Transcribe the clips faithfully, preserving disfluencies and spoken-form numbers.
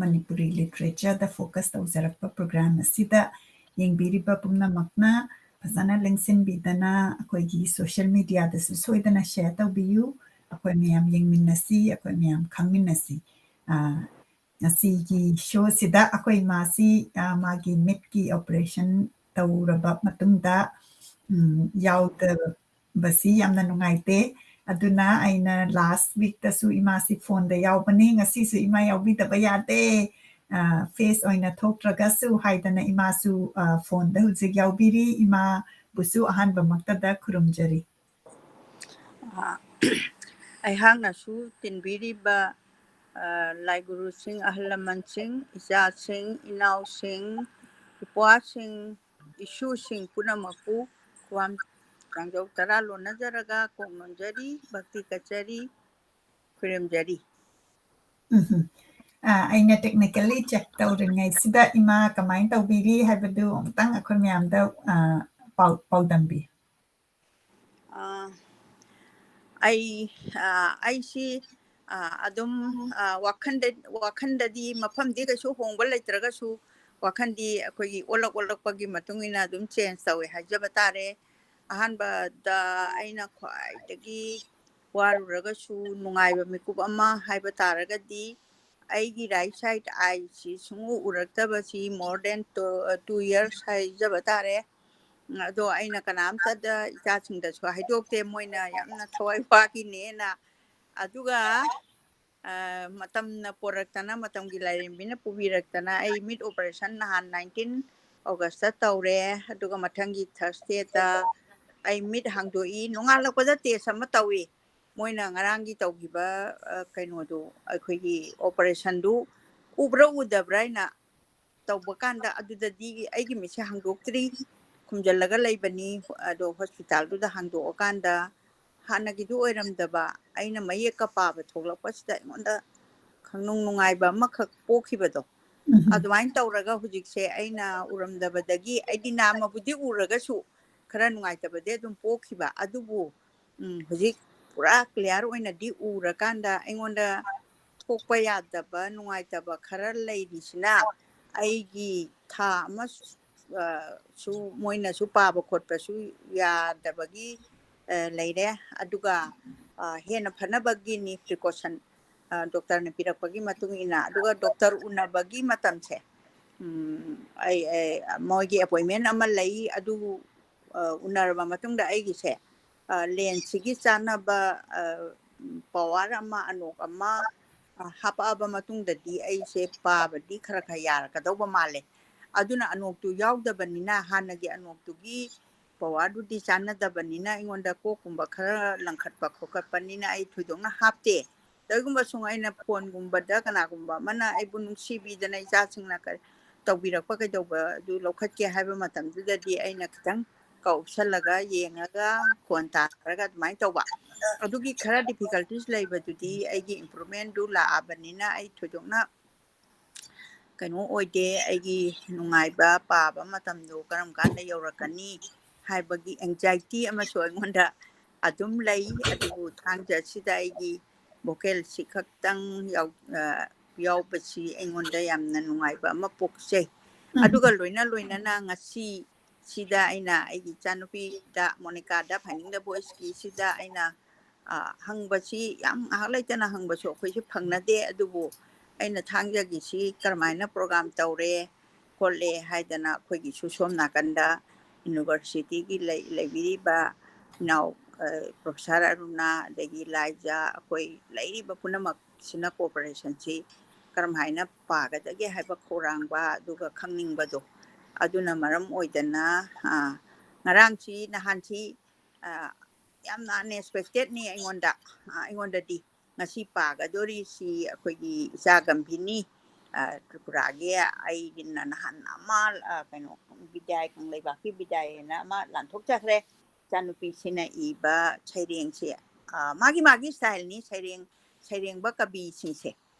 Manipuri ꯂꯤꯇꯔꯦꯆꯔꯗ focus ꯇꯧꯖꯔꯛꯄ programme ꯑꯁꯤꯗ ꯌꯦꯡꯕꯤꯔꯤꯕ ꯄꯨꯝꯅꯃꯛꯅ ꯐꯖꯅ ꯂꯦꯡꯁꯤꯟꯕꯤꯗꯅ ꯑꯩꯈꯣꯏꯒꯤ ꯁꯣꯁꯤꯌꯦꯜ ꯃꯤꯗꯤꯌꯥꯗꯁꯨ ꯁꯣꯏꯗꯅ ꯁꯦꯌꯔ ꯇꯧꯕꯤꯌꯨ꯫ ꯑꯩꯈꯣꯏ ꯃꯌꯥꯝ ꯌꯦꯡꯃꯤꯟꯅꯁꯤ, ꯑꯩꯈꯣꯏ ꯃꯌꯥꯝ ꯈꯪꯃꯤꯟꯅꯁꯤ꯫ ꯑ, ꯉꯁꯤꯒꯤ ꯁꯣꯁꯤꯗ ꯑꯩꯈꯣꯏ ꯏꯃꯥꯁꯤ, ꯑ, ꯃꯥꯒꯤ ꯃꯤꯠꯀꯤ ꯑꯣꯄꯔꯦꯁꯟ ꯇꯧꯔꯕ ꯃꯇꯨꯡꯗ, ꯎꯝ, ꯌꯥꯎꯗꯕꯁꯤ ꯌꯥꯝꯅ ꯅꯨꯡꯉꯥꯏꯇꯦ꯫ ꯑꯗꯨꯅ ꯑꯩꯅ ꯂꯥꯁ ꯋꯤꯛꯇꯁꯨ ꯏꯃꯥꯁꯤ ꯐꯣꯟꯗ ꯌꯥꯎꯕꯅꯤ, ꯉꯁꯤꯁꯨ ꯏꯃꯥ ꯌꯥꯎꯕꯤꯗꯕ ꯌꯥꯗꯦ, ꯑ, ꯐꯦꯁ ꯑꯣꯏꯅ ꯊꯣꯛꯇ꯭ꯔꯒꯁꯨ ꯍꯥꯏꯗꯅ ꯏꯃꯥꯁꯨ, ꯑ, ꯐꯣꯟꯗ ꯍꯧꯖꯤꯛ ꯌꯥꯎꯕꯤꯔꯤ꯫ ꯏꯃꯥꯕꯨꯁꯨ ꯑꯍꯥꯟꯕꯃꯛꯇꯗ ꯈꯨꯔꯨꯝꯖꯔꯤ꯫ ꯑ, ꯑꯩꯍꯥꯛꯅꯁꯨ ꯇꯤꯟꯕꯤꯔꯤꯕ, ꯑ, ꯂꯥꯏꯒꯨꯔꯨꯁꯤꯡ, ꯑꯍꯜ ꯂꯃꯟꯁꯤꯡ, ꯏꯆꯥꯁꯤꯡ, ꯏꯅꯥꯎꯁꯤꯡ, ꯏꯄ꯭ꯋꯥꯁꯤꯡ, ꯏꯁꯨꯁꯤꯡ ꯄꯨꯝꯅꯃꯛꯄꯨ ꯈ꯭ꯋꯥꯝ ꯀꯥꯡꯖꯧ ꯇꯔꯥ ꯂꯣꯟꯅꯖꯔꯒ ꯀꯣꯛ ꯅꯣꯟꯖꯔꯤ, ꯚꯛꯇꯤ ꯀꯠꯆꯔꯤ, ꯈꯨꯔꯨꯝꯖꯔꯤ꯫ ꯎꯝ꯫ ꯑ, ꯑꯩꯅ ꯇꯦꯛꯅꯤꯀꯦꯜꯂꯤ ꯆꯦꯛ ꯇꯧꯔꯤꯉꯩꯁꯤꯗ ꯏꯃꯥ ꯀꯃꯥꯏꯅ ꯇꯧꯕꯤꯔꯤ ꯍꯥꯏꯕꯗꯨ ꯑꯃꯨꯛꯇꯪ ꯑꯩꯈꯣꯏ ꯃꯌꯥꯝꯗ, ꯑ, ꯄꯥꯎ-, ꯄꯥꯎꯗꯝꯕꯤ꯫ ꯑ, ꯑꯩ, ꯑ, ꯑꯩꯁꯤ, ꯑ, ꯑꯗꯨꯝ, ꯑ, ꯋꯥꯈꯟꯗ-, ꯋꯥꯈꯟꯗꯗꯤ ꯃꯐꯝꯗꯤ ꯀꯩꯁꯨ ꯍꯣꯡꯕ ꯂꯩꯇ꯭ꯔꯒꯁꯨ ꯋꯥꯈꯟꯗꯤ ꯑꯩꯈꯣꯏꯒꯤ ꯑꯣꯜꯂꯛ ꯑꯣꯜꯂꯛꯄꯒꯤ ꯃꯇꯨꯡ ꯏꯟꯅ ꯑꯗꯨꯝ ꯆꯦꯟꯖ ꯇꯧꯋꯦ ꯍꯥꯏꯖꯕ ꯇꯥꯔꯦ꯫ ꯑꯍꯥꯟꯕꯗ ꯑꯩꯅ ꯈ꯭ꯋꯥꯏꯗꯒꯤ ꯋꯥꯔꯨꯔꯒꯁꯨ ꯅꯨꯡꯉꯥꯏꯕ ꯃꯤꯀꯨꯞ ꯑꯃ ꯍꯥꯏꯕ ꯇꯥꯔꯒꯗꯤ ꯑꯩꯒꯤ ꯔꯥꯏꯠ ꯁꯥꯏꯠ ꯑꯥꯏꯁꯤ ꯁꯨꯡꯎ ꯎꯔꯛꯇꯕꯁꯤ more than two, two years ꯍꯥꯏꯖꯕ ꯇꯥꯔꯦ꯫ ꯑꯗꯣ ꯑꯩꯅ ꯀꯅꯥꯝꯇꯗ ꯏꯆꯥꯁꯤꯡꯗꯁꯨ ꯍꯥꯏꯗꯣꯛꯇꯦ, ꯃꯣꯏꯅ ꯌꯥꯝꯅ ꯊꯋꯥꯏ ꯋꯥꯈꯤꯅꯦꯅ꯫ ꯑꯗꯨꯒ, ꯑ, ꯃꯇꯝꯅ ꯄꯣꯔꯛꯇꯅ, ꯃꯇꯝꯒꯤ ꯂꯥꯏꯔꯦꯝꯕꯤꯅ ꯄꯨꯕꯤꯔꯛꯇꯅ ꯑꯩ ꯃꯤꯠ ꯑꯣꯄꯔꯦꯁꯟ ꯅꯍꯥꯟ nineteen August ꯇꯧꯔꯦ꯫ ꯑꯗꯨꯒ ꯃꯊꯪꯒꯤ Thursday ꯗ ꯑꯩ ꯃꯤꯠ ꯍꯥꯡꯗꯣꯛꯏ꯫ ꯅꯣꯡꯉꯥꯜꯂꯛꯄꯗ ꯇꯦꯁ ꯑꯃ ꯇꯧꯏ꯫ ꯃꯣꯏꯅ ꯉꯔꯥꯡꯒꯤ ꯇꯧꯈꯤꯕ, ꯑ, ꯀꯩꯅꯣꯗꯨ, ꯑꯩꯈꯣꯏꯒꯤ ꯑꯣꯄꯔꯦꯁꯟꯗꯨ ꯎꯕ꯭ꯔꯥ ꯎꯗꯕ꯭ꯔꯥ ꯍꯥꯏꯅ ꯇꯧꯕ ꯀꯥꯟꯗ ꯑꯗꯨꯗꯗꯤ ꯑꯩꯒꯤ ꯃꯤꯠꯁꯦ ꯍꯥꯡꯗꯣꯛꯇ꯭ꯔꯤ, ꯈꯨꯝꯖꯤꯜꯂꯒ ꯂꯩꯕꯅꯤ꯫ ꯑꯗꯣ ꯍꯣꯁꯄꯤꯇꯥꯜꯗꯨꯗ ꯍꯥꯡꯗꯣꯛꯑꯀꯥꯟꯗ ꯍꯥꯟꯅꯒꯤꯗꯨ ꯑꯣꯏꯔꯝꯗꯕ, ꯑꯩꯅ ꯃꯌꯦꯛꯀ ꯄꯥꯕ ꯊꯣꯛꯂꯛꯄꯁꯤꯗ ꯑꯩꯉꯣꯟꯗ ꯈꯪꯅꯨꯡ ꯅꯨꯡꯉꯥꯏꯕ ꯑꯃꯈꯛ ꯄꯣꯛꯈꯤꯕꯗꯣ꯫ ꯎꯝ꯫ ꯑꯗꯨꯃꯥꯏꯅ ꯇꯧꯔꯒ ꯍꯧꯖꯤꯛꯁꯦ ꯑꯩꯅ ꯎꯔꯝꯗꯕꯗꯒꯤ ꯑꯩꯗꯤ ꯅꯥꯝꯃꯕꯨꯗꯤ ꯎꯔꯒꯁꯨ ꯈꯔ ꯅꯨꯡꯉꯥꯏꯇꯕꯗꯤ ꯑꯗꯨꯝ ꯄꯣꯛꯈꯤꯕ꯫ ꯑꯗꯨꯕꯨ, ꯎꯝ, ꯍꯧꯖꯤꯛ ꯄꯨꯔꯥ ꯀ꯭ꯂꯤꯌꯥꯔ ꯑꯣꯏꯅꯗꯤ ꯎꯔꯀꯥꯟꯗ ꯑꯩꯉꯣꯟꯗ ꯊꯣꯛꯄ ꯌꯥꯗꯕ, ꯅꯨꯡꯉꯥꯏꯇꯕ ꯈꯔ ꯂꯩꯔꯤꯁꯤꯅ, ꯑꯩꯒꯤ ꯊꯥ ꯑꯃ, ꯑ, ꯁꯨ ꯃꯣꯏꯅꯁꯨ ꯄꯥꯕ ꯈꯣꯠꯄꯁꯨ ꯌꯥꯗꯕꯒꯤ, ꯑ, ꯂꯩꯔꯦ꯫ ꯑꯗꯨꯒ, ꯑ, ꯍꯦꯟꯅ ꯐꯅꯕꯒꯤꯅꯤ precaution, ꯑ, doctorꯅ ꯄꯤꯔꯛꯄꯒꯤ ꯃꯇꯨꯡ ꯏꯟꯅ꯫ ꯑꯗꯨꯒ doctor ꯎꯅꯕꯒꯤ ꯃꯇꯝꯁꯦ, ꯎꯝ, ꯑꯩ, ꯑꯩ, ꯃꯣꯏꯒꯤ appointment ꯑꯃ ꯂꯩ, ꯑꯗꯨ, ꯑ, ꯎꯅꯔꯕ ꯃꯇꯨꯡꯗ ꯑꯩꯒꯤꯁꯦ, ꯑ, lensꯁꯤꯒꯤ ꯆꯥꯟꯅꯕ, ꯑ, power ꯑꯃ, ꯑꯅꯣꯛ ꯑꯃ, ꯑ, ꯍꯥꯄꯛꯑꯕ ꯃꯇꯨꯡꯗꯗꯤ ꯑꯩꯁꯦ ꯄꯥꯕꯗꯤ ꯈꯔ ꯈꯔ ꯌꯥꯔꯛꯀꯗꯧꯕ ꯃꯥꯜꯂꯦ꯫ ꯑꯗꯨꯅ ꯑꯅꯣꯛꯇꯨ ꯌꯥꯎꯗꯕꯅꯤꯅ, ꯍꯥꯟꯅꯒꯤ ꯑꯅꯣꯛꯇꯨꯒꯤ powerꯗꯨꯗꯤ ꯆꯥꯟꯅꯗꯕꯅꯤꯅ, ꯑꯩꯉꯣꯟꯗ ꯀꯣꯛꯀꯨꯝꯕ ꯈꯔ ꯂꯪꯈꯠꯄ ꯈꯣꯠꯀꯠꯄꯅꯤꯅ ꯑꯩ ꯊꯣꯏꯗꯣꯛꯅ ꯍꯥꯞꯇꯦ꯫ ꯀꯔꯤꯒꯨꯝꯕ ꯁꯨꯝ ꯑꯩꯅ phoneꯒꯨꯝꯕꯗ ꯀꯅꯥꯒꯨꯝꯕ ꯑꯃꯅ ꯑꯩꯕꯨ ꯅꯨꯡꯁꯤꯕꯤꯗꯅ ꯏꯆꯥꯁꯤꯡꯅ ꯀ-, ꯇꯧꯕꯤꯔꯛꯄ ꯀꯩꯗꯧꯕ ꯑꯗꯨ ꯂꯧꯈꯠꯀꯦ ꯍꯥꯏꯕ ꯃꯇꯝꯗꯨꯗꯗꯤ ꯑꯩꯅ ꯈꯤꯇꯪ ꯀꯧꯁꯜꯂꯒ ꯌꯦꯡꯉꯒ ꯈꯣꯟ ꯇꯥꯔꯒ ꯑꯗꯨꯃꯥꯏꯅ ꯇꯧꯕ꯫ ꯑꯗꯨꯒꯤ ꯈꯔ difficulties ꯂꯩꯕꯗꯨꯗꯤ ꯑꯩꯒꯤ improvementꯗꯨ ꯂꯥꯛꯑꯕꯅꯤꯅ ꯑꯩ ꯊꯣꯏꯗꯣꯛꯅ ꯀꯩꯅꯣ ꯑꯣꯏꯗꯦ꯫ ꯑꯩꯒꯤ ꯅꯨꯡꯉꯥꯏꯕ ꯄꯥꯕ ꯃꯇꯝꯗꯣ ꯀꯔꯝ ꯀꯥꯟꯗ ꯌꯧꯔꯛꯀꯅꯤ ꯍꯥꯏꯕꯒꯤ anxiety ꯑꯃꯁꯨ ꯑꯩꯉꯣꯟꯗ ꯑꯗꯨꯝ ꯂꯩ꯫ ꯑꯗꯨꯕꯨ ꯊꯥꯡꯖ ꯑꯁꯤꯗ ꯑꯩꯒꯤ vocalꯁꯤ ꯈꯛꯇꯪ ꯌꯥꯎ-, ꯑ, ꯌꯥꯎꯕꯁꯤ ꯑꯩꯉꯣꯟꯗ ꯌꯥꯝꯅ ꯅꯨꯡꯉꯥꯏꯕ ꯑꯃ ꯄꯣꯛꯆꯩ꯫ ꯎꯝ꯫ ꯑꯗꯨꯒ ꯂꯣꯏꯅ ꯂꯣꯏꯅꯅ ꯉꯁꯤ ꯁꯤꯗ ꯑꯩꯅ ꯑꯩꯒꯤ ꯏꯆꯥꯅꯨꯄꯤꯗ, ꯃꯣꯅꯤꯀꯥꯗ, ꯐꯥꯏꯅꯤꯡ ꯗ ꯚꯣꯏꯁꯀꯤ ꯁꯤꯗ ꯑꯩꯅ, ꯑ, ꯍꯪꯕꯁꯤ ꯌꯥꯝ ꯉꯥꯏꯍꯥꯛ ꯂꯩꯇꯅ ꯍꯪꯕꯁꯨ ꯑꯩꯈꯣꯏꯁꯨ ꯐꯪꯅꯗꯦ꯫ ꯑꯗꯨꯕꯨ ꯑꯩꯅ ꯊꯥꯡꯖꯒꯤꯁꯤ ꯀꯔꯝꯍꯥꯏꯅ program ꯇꯧꯔꯦ ꯈꯣꯠꯂꯦ ꯍꯥꯏꯗꯅ ꯑꯩꯈꯣꯏꯒꯤꯁꯨ ꯁꯣꯝ ꯅꯥꯀꯟꯗ universityꯒꯤ ꯂꯩ-, ꯂꯩꯕꯤꯔꯤꯕ ꯏꯅꯥꯎ, ꯑ, professor ꯑꯔꯨꯅꯥ, ꯑꯗꯒꯤ ꯂꯥꯏꯖꯥ, ꯑꯩꯈꯣꯏ ꯂꯩꯔꯤꯕ ꯄꯨꯝꯅꯃꯛꯁꯤꯅ cooperationꯁꯤ ꯀꯔꯝ ꯍꯥꯏꯅ ꯄꯥꯒꯗꯒꯦ ꯍꯥꯏꯕ ꯈꯧꯔꯥꯡꯕ, ꯑꯗꯨꯒ ꯈꯪꯅꯤꯡꯕꯗꯣ, ꯑꯗꯨꯅ ꯃꯔꯝ ꯑꯣꯏꯗꯅ, ꯑ, ꯉꯔꯥꯡꯁꯤ, ꯅꯍꯥꯟꯁꯤ, ꯑ, ꯌꯥꯝꯅ unexpectedꯅꯤ ꯑꯩꯉꯣꯟꯗ, ꯑ, ꯑꯩꯉꯣꯟꯗꯗꯤ꯫ ꯉꯁꯤ ꯄꯥꯒꯗꯣꯔꯤꯁꯤ ꯑꯩꯈꯣꯏꯒꯤ ꯏꯆꯥ ꯒꯝꯚꯤꯅꯤ, ꯑ, ꯇ꯭ꯔꯤꯄꯨꯔꯥꯒꯤ, ꯑꯩꯒꯤꯅ ꯅꯍꯥꯟ ꯑꯃ, ꯑ, ꯀꯩꯅꯣ, ꯕꯤꯗ꯭ꯌꯥꯏ, ꯀꯪꯂꯩꯕꯥꯛꯀꯤ ꯕꯤꯗ꯭ꯌꯥꯏꯅ ꯑꯃ ꯂꯥꯟꯊꯣꯛꯆꯈ꯭ꯔꯦ꯫ ꯏꯆꯥꯅꯨꯄꯤꯁꯤꯅ ꯏꯕ ꯁꯩꯔꯦꯡꯁꯦ, ꯑ, ꯃꯥꯒꯤ ꯃꯥꯒꯤ styleꯅꯤ, ꯁꯩꯔꯦꯡ, ꯁꯩꯔꯦꯡꯕ ꯀꯕꯤꯁꯤꯡꯁꯦ꯫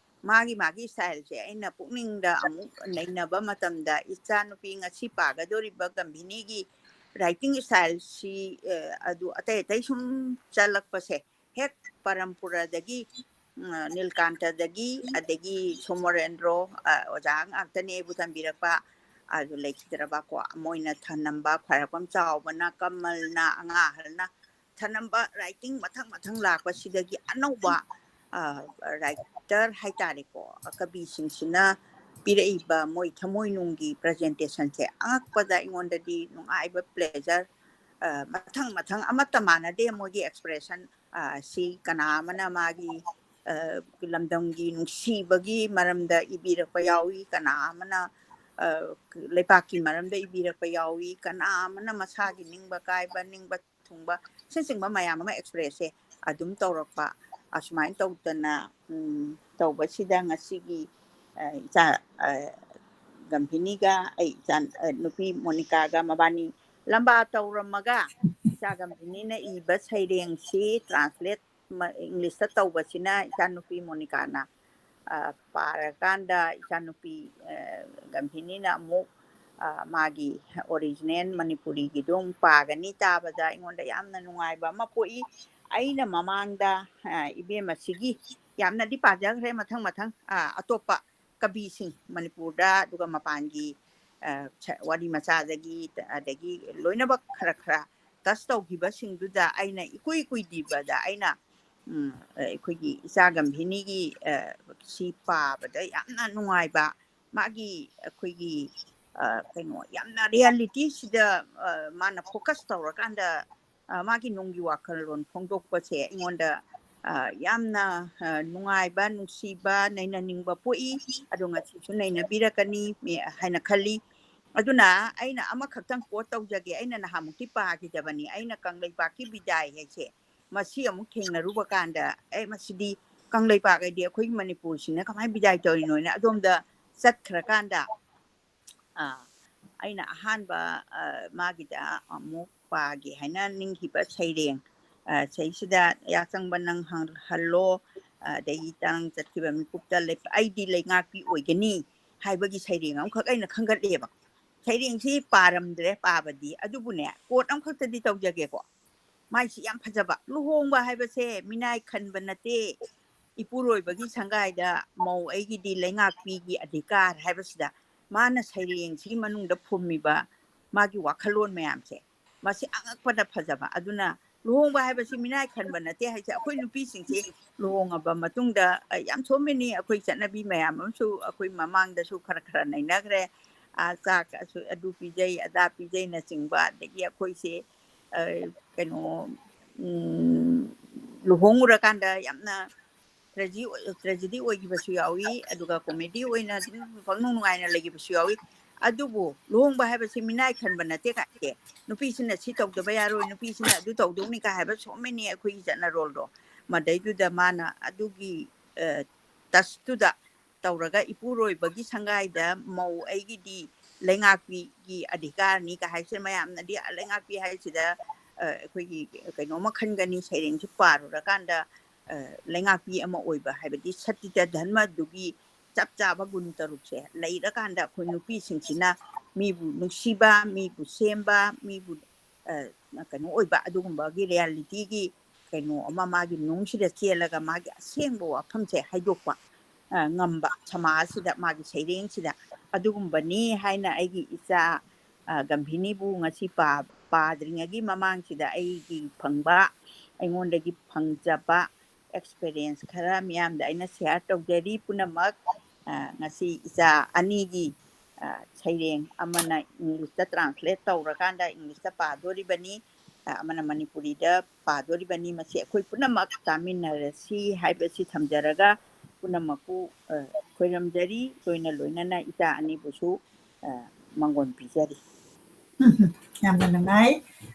ꯃꯥꯒꯤ ꯃꯥꯒꯤ styleꯁꯦ ꯑꯩꯅ ꯄꯨꯛꯅꯤꯡꯗ ꯑꯃꯨꯛ ꯅꯩꯅꯕ ꯃꯇꯝꯗ, ꯏꯆꯥꯅꯨꯄꯤ ꯉꯁꯤ ꯄꯥꯒꯗꯧꯔꯤꯕ ꯒꯝꯚꯤꯅꯤꯒꯤ writing styleꯁꯤ, ꯑ, ꯑꯗꯨ ꯑꯇꯩ ꯑꯇꯩ ꯁꯨꯝ ꯆꯠꯂꯛꯄꯁꯦ, ꯍꯦꯛ ꯄꯔꯝꯄꯨꯔꯗꯒꯤ ꯅꯤꯜꯀꯥꯟꯇꯗꯒꯤ, ꯑꯗꯒꯤ ꯁꯣꯃꯣꯔꯦꯟꯗ꯭ꯔꯣ, ꯑꯣꯖꯥ ꯉꯥꯛꯇꯅꯦ ꯑꯩꯕꯨ ꯇꯝꯕꯤꯔꯛꯄ꯫ ꯑꯗꯨ ꯂꯩꯈꯤꯗ꯭ꯔꯕ ꯀꯣ, ꯃꯣꯏꯅ ꯊꯅꯝꯕ ꯈ꯭ꯋꯥꯏꯔꯥꯛꯄꯝ ꯆꯥꯎꯕꯅ, ꯀꯃꯜꯅ, ꯑꯉꯥꯡ ꯑꯍꯜꯅ ꯊꯅꯝꯕ writing ꯃꯊꯪ ꯃꯊꯪ ꯂꯥꯛꯄꯁꯤꯗꯒꯤ ꯑꯅꯧꯕ writer ꯍꯥꯏꯇꯥꯔꯦꯀꯣ, ꯀꯕꯤꯁꯤꯡꯁꯤꯅ ꯄꯤꯔꯛꯏꯕ ꯃꯣꯏ ꯊꯃꯣꯏꯅꯨꯡꯒꯤ presentationꯁꯦ ꯑꯉꯛꯄꯗ ꯑꯩꯉꯣꯟꯗꯗꯤ ꯅꯨꯡꯉꯥꯏꯕ pleasure, ꯃꯊꯪ ꯃꯊꯪ ꯑꯃꯠꯇ ꯃꯥꯟꯅꯗꯦ ꯃꯣꯏꯒꯤ expression꯫ ꯁꯤ ꯀꯅꯥ ꯑꯃꯅ ꯃꯥꯒꯤ ꯂꯝꯗꯝꯒꯤ ꯅꯨꯡꯁꯤꯕꯒꯤ ꯃꯔꯝꯗ ꯏꯕꯤꯔꯛꯄ ꯌꯥꯎꯏ, ꯀꯅꯥ ꯑꯃꯅ ꯂꯩꯕꯥꯛꯀꯤ ꯃꯔꯝꯗ ꯏꯕꯤꯔꯛꯄ ꯌꯥꯎꯏ, ꯀꯅꯥ ꯑꯃꯅ ꯃꯁꯥꯒꯤ ꯅꯤꯡꯕ ꯀꯥꯏꯕ, ꯅꯤꯡꯕ ꯊꯨꯡꯕ, ꯑꯁꯤꯅꯆꯤꯡꯕ ꯃꯌꯥꯝ ꯑꯃ expressꯁꯦ ꯑꯗꯨꯝ ꯇꯧꯔꯛꯄ꯫ ꯑꯁꯨꯃꯥꯏꯅ ꯇꯧꯗꯅ ꯇꯧꯕꯁꯤꯗ ꯉꯁꯤꯒꯤ ꯏꯆꯥ ꯒꯝꯚꯤꯅꯤꯒ ꯑꯩ ꯏꯆꯥ ꯅꯨꯄꯤ ꯃꯣꯅꯤꯀꯥꯒ ꯃꯕꯥꯅꯤ ꯂꯝꯕꯥ ꯇꯧꯔꯝꯃꯒ ꯏꯆꯥ ꯒꯝꯚꯤꯅꯤꯅ ꯏꯕ ꯁꯩꯔꯦꯡꯁꯤ translate Englishꯇ ꯇꯧꯕꯁꯤꯅ ꯏꯆꯥꯅꯨꯄꯤ ꯃꯣꯅꯤꯀꯥꯅ ꯄꯥꯔꯀꯥꯟꯗ ꯏꯆꯥꯅꯨꯄꯤ ꯒꯝꯚꯤꯅꯤꯅ ꯑꯃꯨꯛ ꯃꯥꯒꯤ original ꯃꯅꯤꯄꯨꯔꯤꯒꯤꯗꯨ ꯑꯃꯨꯛ ꯄꯥꯒꯅꯤ꯫ ꯇꯥꯕꯗ ꯑꯩꯉꯣꯟꯗ ꯌꯥꯝꯅ ꯅꯨꯡꯉꯥꯏꯕ ꯑꯃ ꯄꯣꯛꯏ꯫ ꯑꯩꯅ ꯃꯃꯥꯡꯗ ꯏꯕꯦꯝꯃꯁꯤꯒꯤ ꯌꯥꯝꯅꯗꯤ ꯄꯥꯖꯈ꯭ꯔꯦ, ꯃꯊꯪ ꯃꯊꯪ ꯑꯇꯣꯞꯄ ꯀꯕꯤꯁꯤꯡ ꯃꯅꯤꯄꯨꯔꯗ, ꯑꯗꯨꯒ ꯃꯄꯥꯟꯒꯤ ꯋꯥꯔꯤ ꯃꯆꯥꯗꯒꯤ, ꯑꯗꯒꯤ ꯂꯣꯏꯅꯃꯛ ꯈꯔ ꯈꯔ touch ꯇꯧꯈꯤꯕꯁꯤꯡꯗꯨꯗ ꯑꯩꯅ ꯏꯀꯨꯏ ꯀꯨꯏꯗ꯭ꯔꯤꯕꯗ ꯑꯩꯅ ꯑꯩꯈꯣꯏꯒꯤ ꯏꯆꯥ ꯒꯝꯚꯤꯅꯤꯒꯤ ꯁꯤ ꯄꯥꯕꯗ ꯌꯥꯝꯅ ꯅꯨꯡꯉꯥꯏꯕ, ꯃꯥꯒꯤ ꯑꯩꯈꯣꯏꯒꯤ ꯀꯩꯅꯣ ꯌꯥꯝꯅ realityꯁꯤꯗ ꯃꯥꯅ focus ꯇꯧꯔꯀꯥꯟꯗ ꯃꯥꯒꯤ ꯅꯨꯡꯒꯤ ꯋꯥꯈꯜꯂꯣꯟ ꯐꯣꯡꯗꯣꯛꯄꯁꯦ ꯑꯩꯉꯣꯟꯗ ꯌꯥꯝꯅ ꯅꯨꯡꯉꯥꯏꯕ, ꯅꯨꯡꯁꯤꯕ, ꯅꯩꯅꯅꯤꯡꯕ ꯄꯣꯛꯏ꯫ ꯑꯗꯣ ꯉꯁꯤꯁꯨ ꯅꯩꯅꯕꯤꯔꯛꯀꯅꯤ ꯍꯥꯏꯅ ꯈꯜꯂꯤ꯫ ꯑꯗꯨꯅ ꯑꯩꯅ ꯑꯃꯈꯛꯇꯪ quote ꯇꯧꯖꯒꯦ꯫ ꯑꯩꯅ ꯅꯍꯥꯟꯃꯨꯛꯇꯤ ꯄꯥꯈꯤꯗꯕꯅꯤ꯫ ꯑꯩꯅ ꯀꯪꯂꯩꯄꯥꯛꯀꯤ ꯕꯤꯗꯥꯏ ꯍꯥꯏꯁꯦ ꯃꯁꯤ ꯑꯃꯨꯛ ꯊꯦꯡꯅꯔꯨꯕ ꯀꯥꯟꯗ, ꯑꯦ, ꯃꯁꯤꯗꯤ ꯀꯪꯂꯩꯄꯥꯛ ꯍꯥꯏꯗꯤ ꯑꯩꯈꯣꯏꯒꯤ ꯃꯅꯤꯄꯨꯔꯁꯤꯅ ꯀꯃꯥꯏꯅ ꯕꯤꯗꯥꯏ ꯇꯧꯔꯤꯅꯣꯅ ꯑꯗꯣꯝꯗ ꯆꯠꯈ꯭ꯔꯀꯥꯟꯗ, ꯑꯩꯅ ꯑꯍꯥꯟꯕ ꯃꯥꯒꯤꯗ ꯑꯃꯨꯛ ꯄꯥꯒꯦ ꯍꯥꯏꯅ ꯅꯤꯡꯈꯤꯕ ꯁꯩꯔꯦꯡ ꯁꯤꯗꯩꯁꯤꯗ "ꯌꯥꯆꯪꯕ ꯅꯪ ꯍꯜꯂꯣ", ꯑꯗꯒꯤ "ꯇꯥꯡ ꯆꯠꯈꯤꯕ ꯃꯤꯀꯨꯞꯇ ꯑꯩꯗꯤ ꯂꯩꯉꯥꯛꯄꯤ ꯑꯣꯏꯒꯅꯤ" ꯍꯥꯏꯕꯒꯤ ꯁꯩꯔꯦꯡ ꯑꯃꯈꯛ ꯑꯩꯅ ꯈꯟꯒꯠꯂꯦꯕ꯫ ꯁꯩꯔꯦꯡꯁꯤ ꯄꯥꯔꯝꯗ꯭ꯔꯦ ꯄꯥꯕꯗꯤ, ꯑꯗꯨꯕꯨꯅꯦ quote ꯑꯃꯈꯛꯇꯗꯤ ꯇꯧꯖꯒꯦꯀꯣ꯫ ꯃꯥꯏꯁꯤ ꯌꯥꯝ ꯐꯖꯕ꯫ ꯂꯨꯍꯣꯡꯕ ꯍꯥꯏꯕꯁꯦ ꯃꯤꯅꯥꯏ ꯈꯟꯕ ꯅꯠꯇꯦ, ꯏꯄꯨꯔꯣꯏꯕꯒꯤ ꯁꯪꯒꯥꯏꯗ ꯃꯧ ꯑꯩꯒꯤꯗꯤ ꯂꯩꯉꯥꯛꯄꯤꯒꯤ ꯑꯙꯤꯀꯥꯔ ꯍꯥꯏꯕꯁꯤꯗ ꯃꯥꯅ ꯁꯩꯔꯦꯡꯁꯤꯒꯤ ꯃꯅꯨꯡꯗ ꯐꯨꯝꯃꯤꯕ ꯃꯥꯒꯤ ꯋꯥꯈꯜꯂꯣꯟ ꯃꯌꯥꯝꯁꯦ, ꯃꯁꯤ ꯑꯉꯛꯄꯗ ꯐꯖꯕ꯫ ꯑꯗꯨꯅ ꯂꯨꯍꯣꯡꯕ ꯍꯥꯏꯕꯁꯤ ꯃꯤꯅꯥꯏ ꯈꯟꯕ ꯅꯠꯇꯦ ꯍꯥꯏꯁꯦ꯫ ꯑꯩꯈꯣꯏ ꯅꯨꯄꯤꯁꯤꯡꯁꯦ ꯂꯨꯍꯣꯡꯉꯕ ꯃꯇꯨꯡꯗ, ꯑ, ꯌꯥꯝ ꯁꯣꯝꯃꯤꯅꯤ꯫ ꯑꯩꯈꯣꯏ ꯆꯠꯅꯕꯤ ꯃꯌꯥꯝ ꯑꯃꯁꯨ ꯑꯩꯈꯣꯏ ꯃꯃꯥꯡꯗꯁꯨ ꯈꯔ ꯈꯔ ꯅꯩꯅꯈ꯭ꯔꯦ꯫ ꯑ, ꯆꯥꯛ ꯑꯁꯨ-, ꯑꯗꯨ ꯄꯤꯖꯩ, ꯑꯗꯥ ꯄꯤꯖꯩꯅꯆꯤꯡꯕ, ꯑꯗꯒꯤ ꯑꯩꯈꯣꯏꯁꯦ, ꯑ, ꯀꯩꯅꯣ, ꯎꯝ, ꯂꯨꯍꯣꯡꯉꯨꯔꯀꯥꯟꯗ ꯌꯥꯝꯅ ꯇ꯭ꯔꯦꯖꯤ-, ꯇ꯭ꯔꯦꯖꯤꯗꯤ ꯑꯣꯏꯈꯤꯕꯁꯨ ꯌꯥꯎꯏ, ꯑꯗꯨꯒ ꯀꯣꯃꯦꯗꯤ ꯑꯣꯏꯅ ꯑꯗꯨꯝ ꯄꯪꯅꯨꯡ ꯅꯨꯡꯉꯥꯏꯅ ꯂꯩꯈꯤꯕꯁꯨ ꯌꯥꯎꯏ꯫ ꯑꯗꯨꯕꯨ ꯂꯨꯍꯣꯡꯕ ꯍꯥꯏꯕꯁꯤ ꯃꯤꯅꯥꯏ ꯈꯟꯕ ꯅꯠꯇꯦ ꯀꯥꯏ, ꯑꯦ, ꯅꯨꯄꯤꯁꯤꯅ ꯁꯤ ꯇꯧꯗꯕ ꯌꯥꯔꯣꯏ, ꯅꯨꯄꯤꯁꯤꯅ ꯑꯗꯨ ꯇꯧꯗꯧꯅꯤ ꯀꯥꯏ ꯍꯥꯏꯕ ꯁꯣꯝꯃꯅꯤ ꯑꯩꯈꯣꯏꯒꯤ ꯆꯠꯅꯔꯣꯜꯗꯣ꯫ ꯃꯗꯩꯗꯨꯗ ꯃꯥꯅ ꯑꯗꯨꯒꯤ, ꯑ, ꯇꯁꯇꯨꯗ ꯇꯧꯔꯒ ꯏꯄꯨꯔꯣꯏꯕꯒꯤ ꯁꯪꯒꯥꯏꯗ ꯃꯧ ꯑꯩꯒꯤꯗꯤ ꯂꯩꯉꯥꯛꯄꯤꯒꯤ ꯑꯙꯤꯀꯥꯔꯅꯤ ꯀꯥꯏ ꯍꯥꯏꯁꯦ꯫ ꯃꯌꯥꯝꯅꯗꯤ ꯂꯩꯉꯥꯛꯄꯤ ꯍꯥꯏꯁꯤꯗ, ꯑ, ꯑꯩꯈꯣꯏꯒꯤ ꯀꯩꯅꯣꯝꯃ ꯈꯟꯒꯅꯤ, ꯁꯩꯔꯦꯡꯁꯤ ꯄꯥꯔꯨꯔꯀꯥꯟꯗ, ꯑ, ꯂꯩꯉꯥꯛꯄꯤ ꯑꯃ ꯑꯣꯏꯕ ꯍꯥꯏꯕꯗꯤ ꯁꯇꯤꯇ ꯙꯔꯃꯗꯨꯒꯤ ꯆꯞ ꯆꯥꯕ ꯒꯨꯟ ꯇꯔꯨꯛꯁꯦ ꯂꯩꯔꯀꯥꯟꯗ ꯑꯩꯈꯣꯏ ꯅꯨꯄꯤꯁꯤꯡꯁꯤꯅ ꯃꯤꯕꯨ ꯅꯨꯡꯁꯤꯕ, ꯃꯤꯕꯨ ꯁꯦꯝꯕ, ꯃꯤꯕꯨ, ꯑ, ꯀꯩꯅꯣ ꯑꯣꯏꯕ, ꯑꯗꯨꯒꯨꯝꯕꯒꯤ ꯔꯤꯌꯦꯂꯤꯇꯤꯒꯤ ꯀꯩꯅꯣ ꯑꯃ ꯃꯥꯒꯤ ꯅꯨꯡꯁꯤꯗ ꯆꯦꯜꯂꯒ ꯃꯥꯒꯤ ꯑꯁꯦꯡꯕ ꯋꯥꯐꯝꯁꯦ ꯍꯥꯏꯗꯣꯛꯄ, ꯑ, ꯉꯝꯕ ꯁꯃꯥꯖꯁꯤꯗ, ꯃꯥꯒꯤ ꯁꯩꯔꯦꯡꯁꯤꯗ ꯑꯗꯨꯒꯨꯝꯕꯅꯤ ꯍꯥꯏꯅ ꯑꯩꯒꯤ ꯏꯆꯥ, ꯑ, ꯒꯝꯚꯤꯅꯤꯕꯨ ꯉꯁꯤ ꯄꯥ-, ꯄꯥꯗ꯭ꯔꯤꯉꯩꯒꯤ ꯃꯃꯥꯡꯁꯤꯗ ꯑꯩꯒꯤ ꯐꯪꯕ, ꯑꯩꯉꯣꯟꯗꯒꯤ ꯐꯪꯖꯕ ꯑꯦꯛꯁꯄꯤꯔꯤꯌꯦꯟꯁ ꯈꯔ ꯃꯤꯌꯥꯝꯗ ꯑꯩꯅ ꯁꯤꯌꯥꯔ ꯇꯧꯖꯔꯤ꯫ ꯄꯨꯝꯅꯃꯛ, ꯑ, ꯉꯁꯤ ꯏꯆꯥ ꯑꯅꯤꯒꯤ, ꯑ, ꯁꯩꯔꯦꯡ, ꯑꯃꯅ ꯏꯪꯂꯤꯁꯇ ꯇ꯭ꯔꯥꯟꯁꯂꯦꯠ ꯇꯧꯔꯀꯥꯟꯗ ꯏꯪꯂꯤꯁꯇ ꯄꯥꯗꯣꯔꯤꯕꯅꯤ, ꯑ, ꯑꯃꯅ ꯃꯅꯤꯄꯨꯔꯤꯗ ꯄꯥꯗꯣꯔꯤꯕꯅꯤ꯫ ꯃꯁꯤ ꯑꯩꯈꯣꯏ ꯄꯨꯝꯅꯃꯛ ꯇꯥꯃꯤꯟꯅꯔꯁꯤ ꯍꯥꯏꯕꯁꯤ ꯊꯝꯖꯔꯒ ꯄꯨꯝꯅꯃꯛꯄꯨ, ꯑ, ꯈꯣꯏꯔꯝꯖꯔꯤ꯫ ꯂꯣꯏꯅ ꯂꯣꯏꯅꯅ ꯏꯆꯥ ꯑꯅꯤꯕꯨꯁꯨ, ꯑ, ꯃꯪꯒꯣꯟ ꯄꯤꯖꯔꯤ꯫ ꯌꯥꯝꯅ ꯅꯨꯡꯉꯥꯏ꯫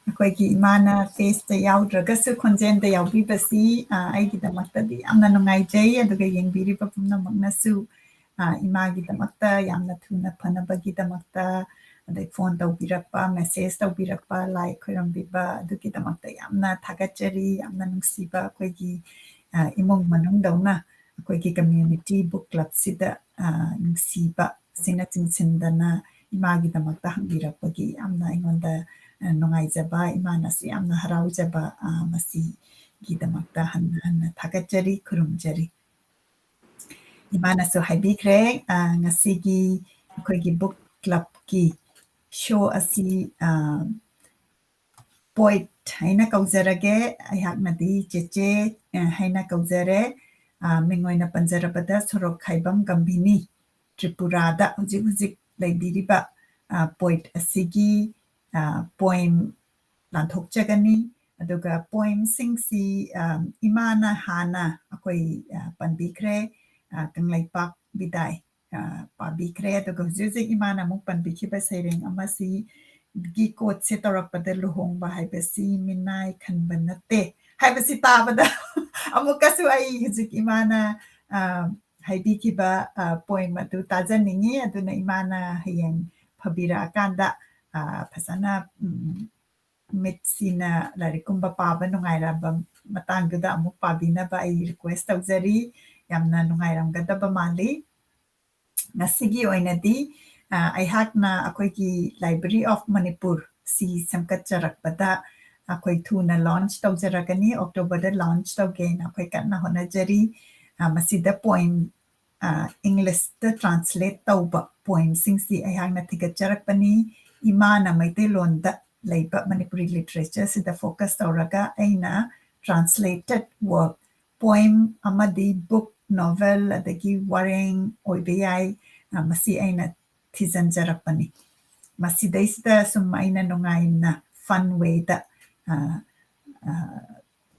ꯑꯩꯈꯣꯏꯒꯤ ꯏꯃꯥꯅ ꯐꯦꯁꯇ ꯌꯥꯎꯗ꯭ꯔꯒꯁꯨ ꯈꯣꯟꯖꯦꯜꯗ ꯌꯥꯎꯕꯤꯕꯁꯤ, ꯑ, ꯑꯩꯒꯤꯗꯃꯛꯇꯗꯤ ꯌꯥꯝꯅ ꯅꯨꯡꯉꯥꯏꯖꯩ꯫ ꯑꯗꯨꯒ ꯌꯦꯡꯕꯤꯔꯤꯕ ꯄꯨꯝꯅꯃꯛꯅꯁꯨ, ꯑ, ꯏꯃꯥꯒꯤꯗꯃꯛꯇ ꯌꯥꯝꯅ ꯊꯨꯅ ꯐꯅꯕꯒꯤꯗꯃꯛꯇ, ꯑꯗꯩ ꯐꯣꯟ ꯇꯧꯕꯤꯔꯛꯄ, ꯃꯦꯁꯦꯖ ꯇꯧꯕꯤꯔꯛꯄ, ꯂꯥꯏ ꯈꯣꯏꯔꯝꯕꯤꯕ, ꯑꯗꯨꯒꯤꯗꯃꯛꯇ ꯌꯥꯝꯅ ꯊꯥꯒꯠꯆꯔꯤ꯫ ꯌꯥꯝꯅ ꯅꯨꯡꯁꯤꯕ ꯑꯩꯈꯣꯏꯒꯤ, ꯑ, ꯏꯃꯨꯡ ꯃꯅꯨꯡꯗꯧꯅ ꯑꯩꯈꯣꯏꯒꯤ ꯀꯝꯃ꯭ꯌꯨꯅꯤꯇꯤ ꯕꯨꯛ ꯀ꯭ꯂꯕꯁꯤꯗ, ꯑ, ꯅꯨꯡꯁꯤꯕ ꯁꯤꯡꯅ ꯆꯤꯡꯁꯤꯟꯗꯅ ꯏꯃꯥꯒꯤꯗꯃꯛꯇ ꯍꯪꯕꯤꯔꯛꯄꯒꯤ ꯌꯥꯝꯅ ꯑꯩꯉꯣꯟꯗ, ꯑ, ꯅꯨꯡꯉꯥꯏꯖꯕ, ꯏꯃꯥꯅꯁꯨ ꯌꯥꯝꯅ ꯍꯔꯥꯎꯖꯕ, ꯑ, ꯃꯁꯤꯒꯤꯗꯃꯛꯇ ꯍꯟꯅ ꯍꯟꯅ ꯊꯥꯒꯠꯆꯔꯤ, ꯈꯨꯔꯨꯝꯖꯔꯤ꯫ ꯏꯃꯥꯅꯁꯨ ꯍꯥꯏꯕꯤꯈ꯭ꯔꯦ, ꯑ, ꯉꯁꯤꯒꯤ ꯑꯩꯈꯣꯏꯒꯤ book clubꯀꯤ show ꯑꯁꯤ, ꯑ, poet ꯍꯥꯏꯅ ꯀꯧꯖꯔꯒꯦ꯫ ꯑꯩꯍꯥꯛꯅꯗꯤ ꯆꯦꯆꯦ, ꯑ, ꯍꯥꯏꯅ ꯀꯧꯖꯔꯦ꯫ ꯑ, ꯃꯤꯡ ꯑꯣꯏꯅ ꯄꯟꯖꯔꯕꯗ ꯁꯣꯔꯣꯛꯈꯥꯏꯕꯝ ꯒꯝꯚꯤꯅꯤ, ꯇ꯭ꯔꯤꯄꯨꯔꯥꯗ ꯍꯧꯖꯤꯛ ꯍꯧꯖꯤꯛ ꯂꯩꯕꯤꯔꯤꯕ, ꯑ, poet ꯑꯁꯤꯒꯤ, ꯑ, poem ꯂꯥꯟꯊꯣꯛꯆꯒꯅꯤ꯫ ꯑꯗꯨꯒ poemꯁꯤꯡꯁꯤ, ꯑ, ꯏꯃꯥꯅ ꯍꯥꯟꯅ ꯑꯩꯈꯣꯏ, ꯑ, ꯄꯟꯕꯤꯈ꯭ꯔꯦ, ꯑ, ꯀꯪꯂꯩꯄꯥꯛ ꯕꯤꯗꯥꯏ, ꯑ, ꯄꯥꯕꯤꯈ꯭ꯔꯦ꯫ ꯑꯗꯨꯒ ꯍꯧꯖꯤꯛ ꯍꯧꯖꯤꯛ ꯏꯃꯥꯅ ꯑꯃꯨꯛ ꯄꯟꯕꯤꯈꯤꯕ ꯁꯩꯔꯦꯡ ꯑꯃꯁꯤꯒꯤ quoteꯁꯦ ꯇꯧꯔꯛꯄꯗ "ꯂꯨꯍꯣꯡꯕ ꯍꯥꯏꯕꯁꯤ ꯃꯤꯅꯥꯏ ꯈꯟꯕ ꯅꯠꯇꯦ" ꯍꯥꯏꯕꯁꯤ ꯇꯥꯕꯗ ꯑꯃꯨꯛꯀꯁꯨ ꯑꯩ ꯍꯧꯖꯤꯛ ꯏꯃꯥꯅ, ꯑ, ꯍꯥꯏꯕꯤꯈꯤꯕ, ꯑ, poem ꯑꯗꯨ ꯇꯥꯖꯅꯤꯡꯉꯤ꯫ ꯑꯗꯨꯅ ꯏꯃꯥꯅ ꯍꯌꯦꯡ ꯐꯕꯤꯔꯛꯑꯀꯥꯟꯗ, ꯑ, ꯐꯖꯅ, ꯎꯝ, ꯃꯤꯠꯁꯤꯅ ꯂꯥꯏꯔꯤꯛꯀꯨꯝꯕ ꯄꯥꯕ ꯅꯨꯡꯉꯥꯏꯔꯕ ꯃꯇꯥꯡꯗꯨꯗ ꯑꯃꯨꯛ ꯄꯥꯕꯤꯅꯕ ꯑꯩ request ꯇꯧꯖꯔꯤ꯫ ꯌꯥꯝꯅ ꯅꯨꯡꯉꯥꯏꯔꯝꯒꯗꯕ ꯃꯥꯜꯂꯤ꯫ ꯉꯁꯤꯒꯤ ꯑꯣꯏꯅꯗꯤ, ꯑ, ꯑꯩꯍꯥꯛꯅ ꯑꯩꯈꯣꯏꯒꯤ Library of Manipur ꯁꯤ ꯁꯦꯝꯒꯠꯆꯔꯛꯄꯗ ꯑꯩꯈꯣꯏ ꯊꯨꯅ launch ꯇꯧꯖꯔꯛꯀꯅꯤ, Octoberꯗ launch ꯇꯧꯒꯦꯅ ꯑꯩꯈꯣꯏ ꯀꯟꯅ ꯍꯣꯠꯅꯖꯔꯤ꯫ ꯑ, ꯃꯁꯤꯗ poem, ꯑ, Englishꯇ translate ꯇꯧꯕ poemꯁꯤꯡꯁꯤ ꯑꯩꯍꯥꯛꯅ ꯊꯤꯒꯠꯆꯔꯛꯄꯅꯤ꯫ ꯏꯃꯥꯅ ꯃꯩꯇꯩꯂꯣꯟꯗ ꯂꯩꯕ ꯃꯅꯤꯄꯨꯔꯤ literatureꯁꯤꯗ focus ꯇꯧꯔꯒ ꯑꯩꯅ translated work, poem ꯑꯃꯗꯤ book, novel, ꯑꯗꯒꯤ ꯋꯥꯔꯦꯡ ꯑꯣꯏꯕ ꯌꯥꯏ, ꯑ, ꯃꯁꯤ ꯑꯩꯅ ꯊꯤꯖꯤꯟꯖꯔꯛꯄꯅꯤ꯫ ꯃꯁꯤꯗꯩꯁꯤꯗ ꯁꯨꯝ ꯑꯩꯅ ꯅꯨꯡꯉꯥꯏꯅ fun wayꯗ, ꯑ, ꯑ,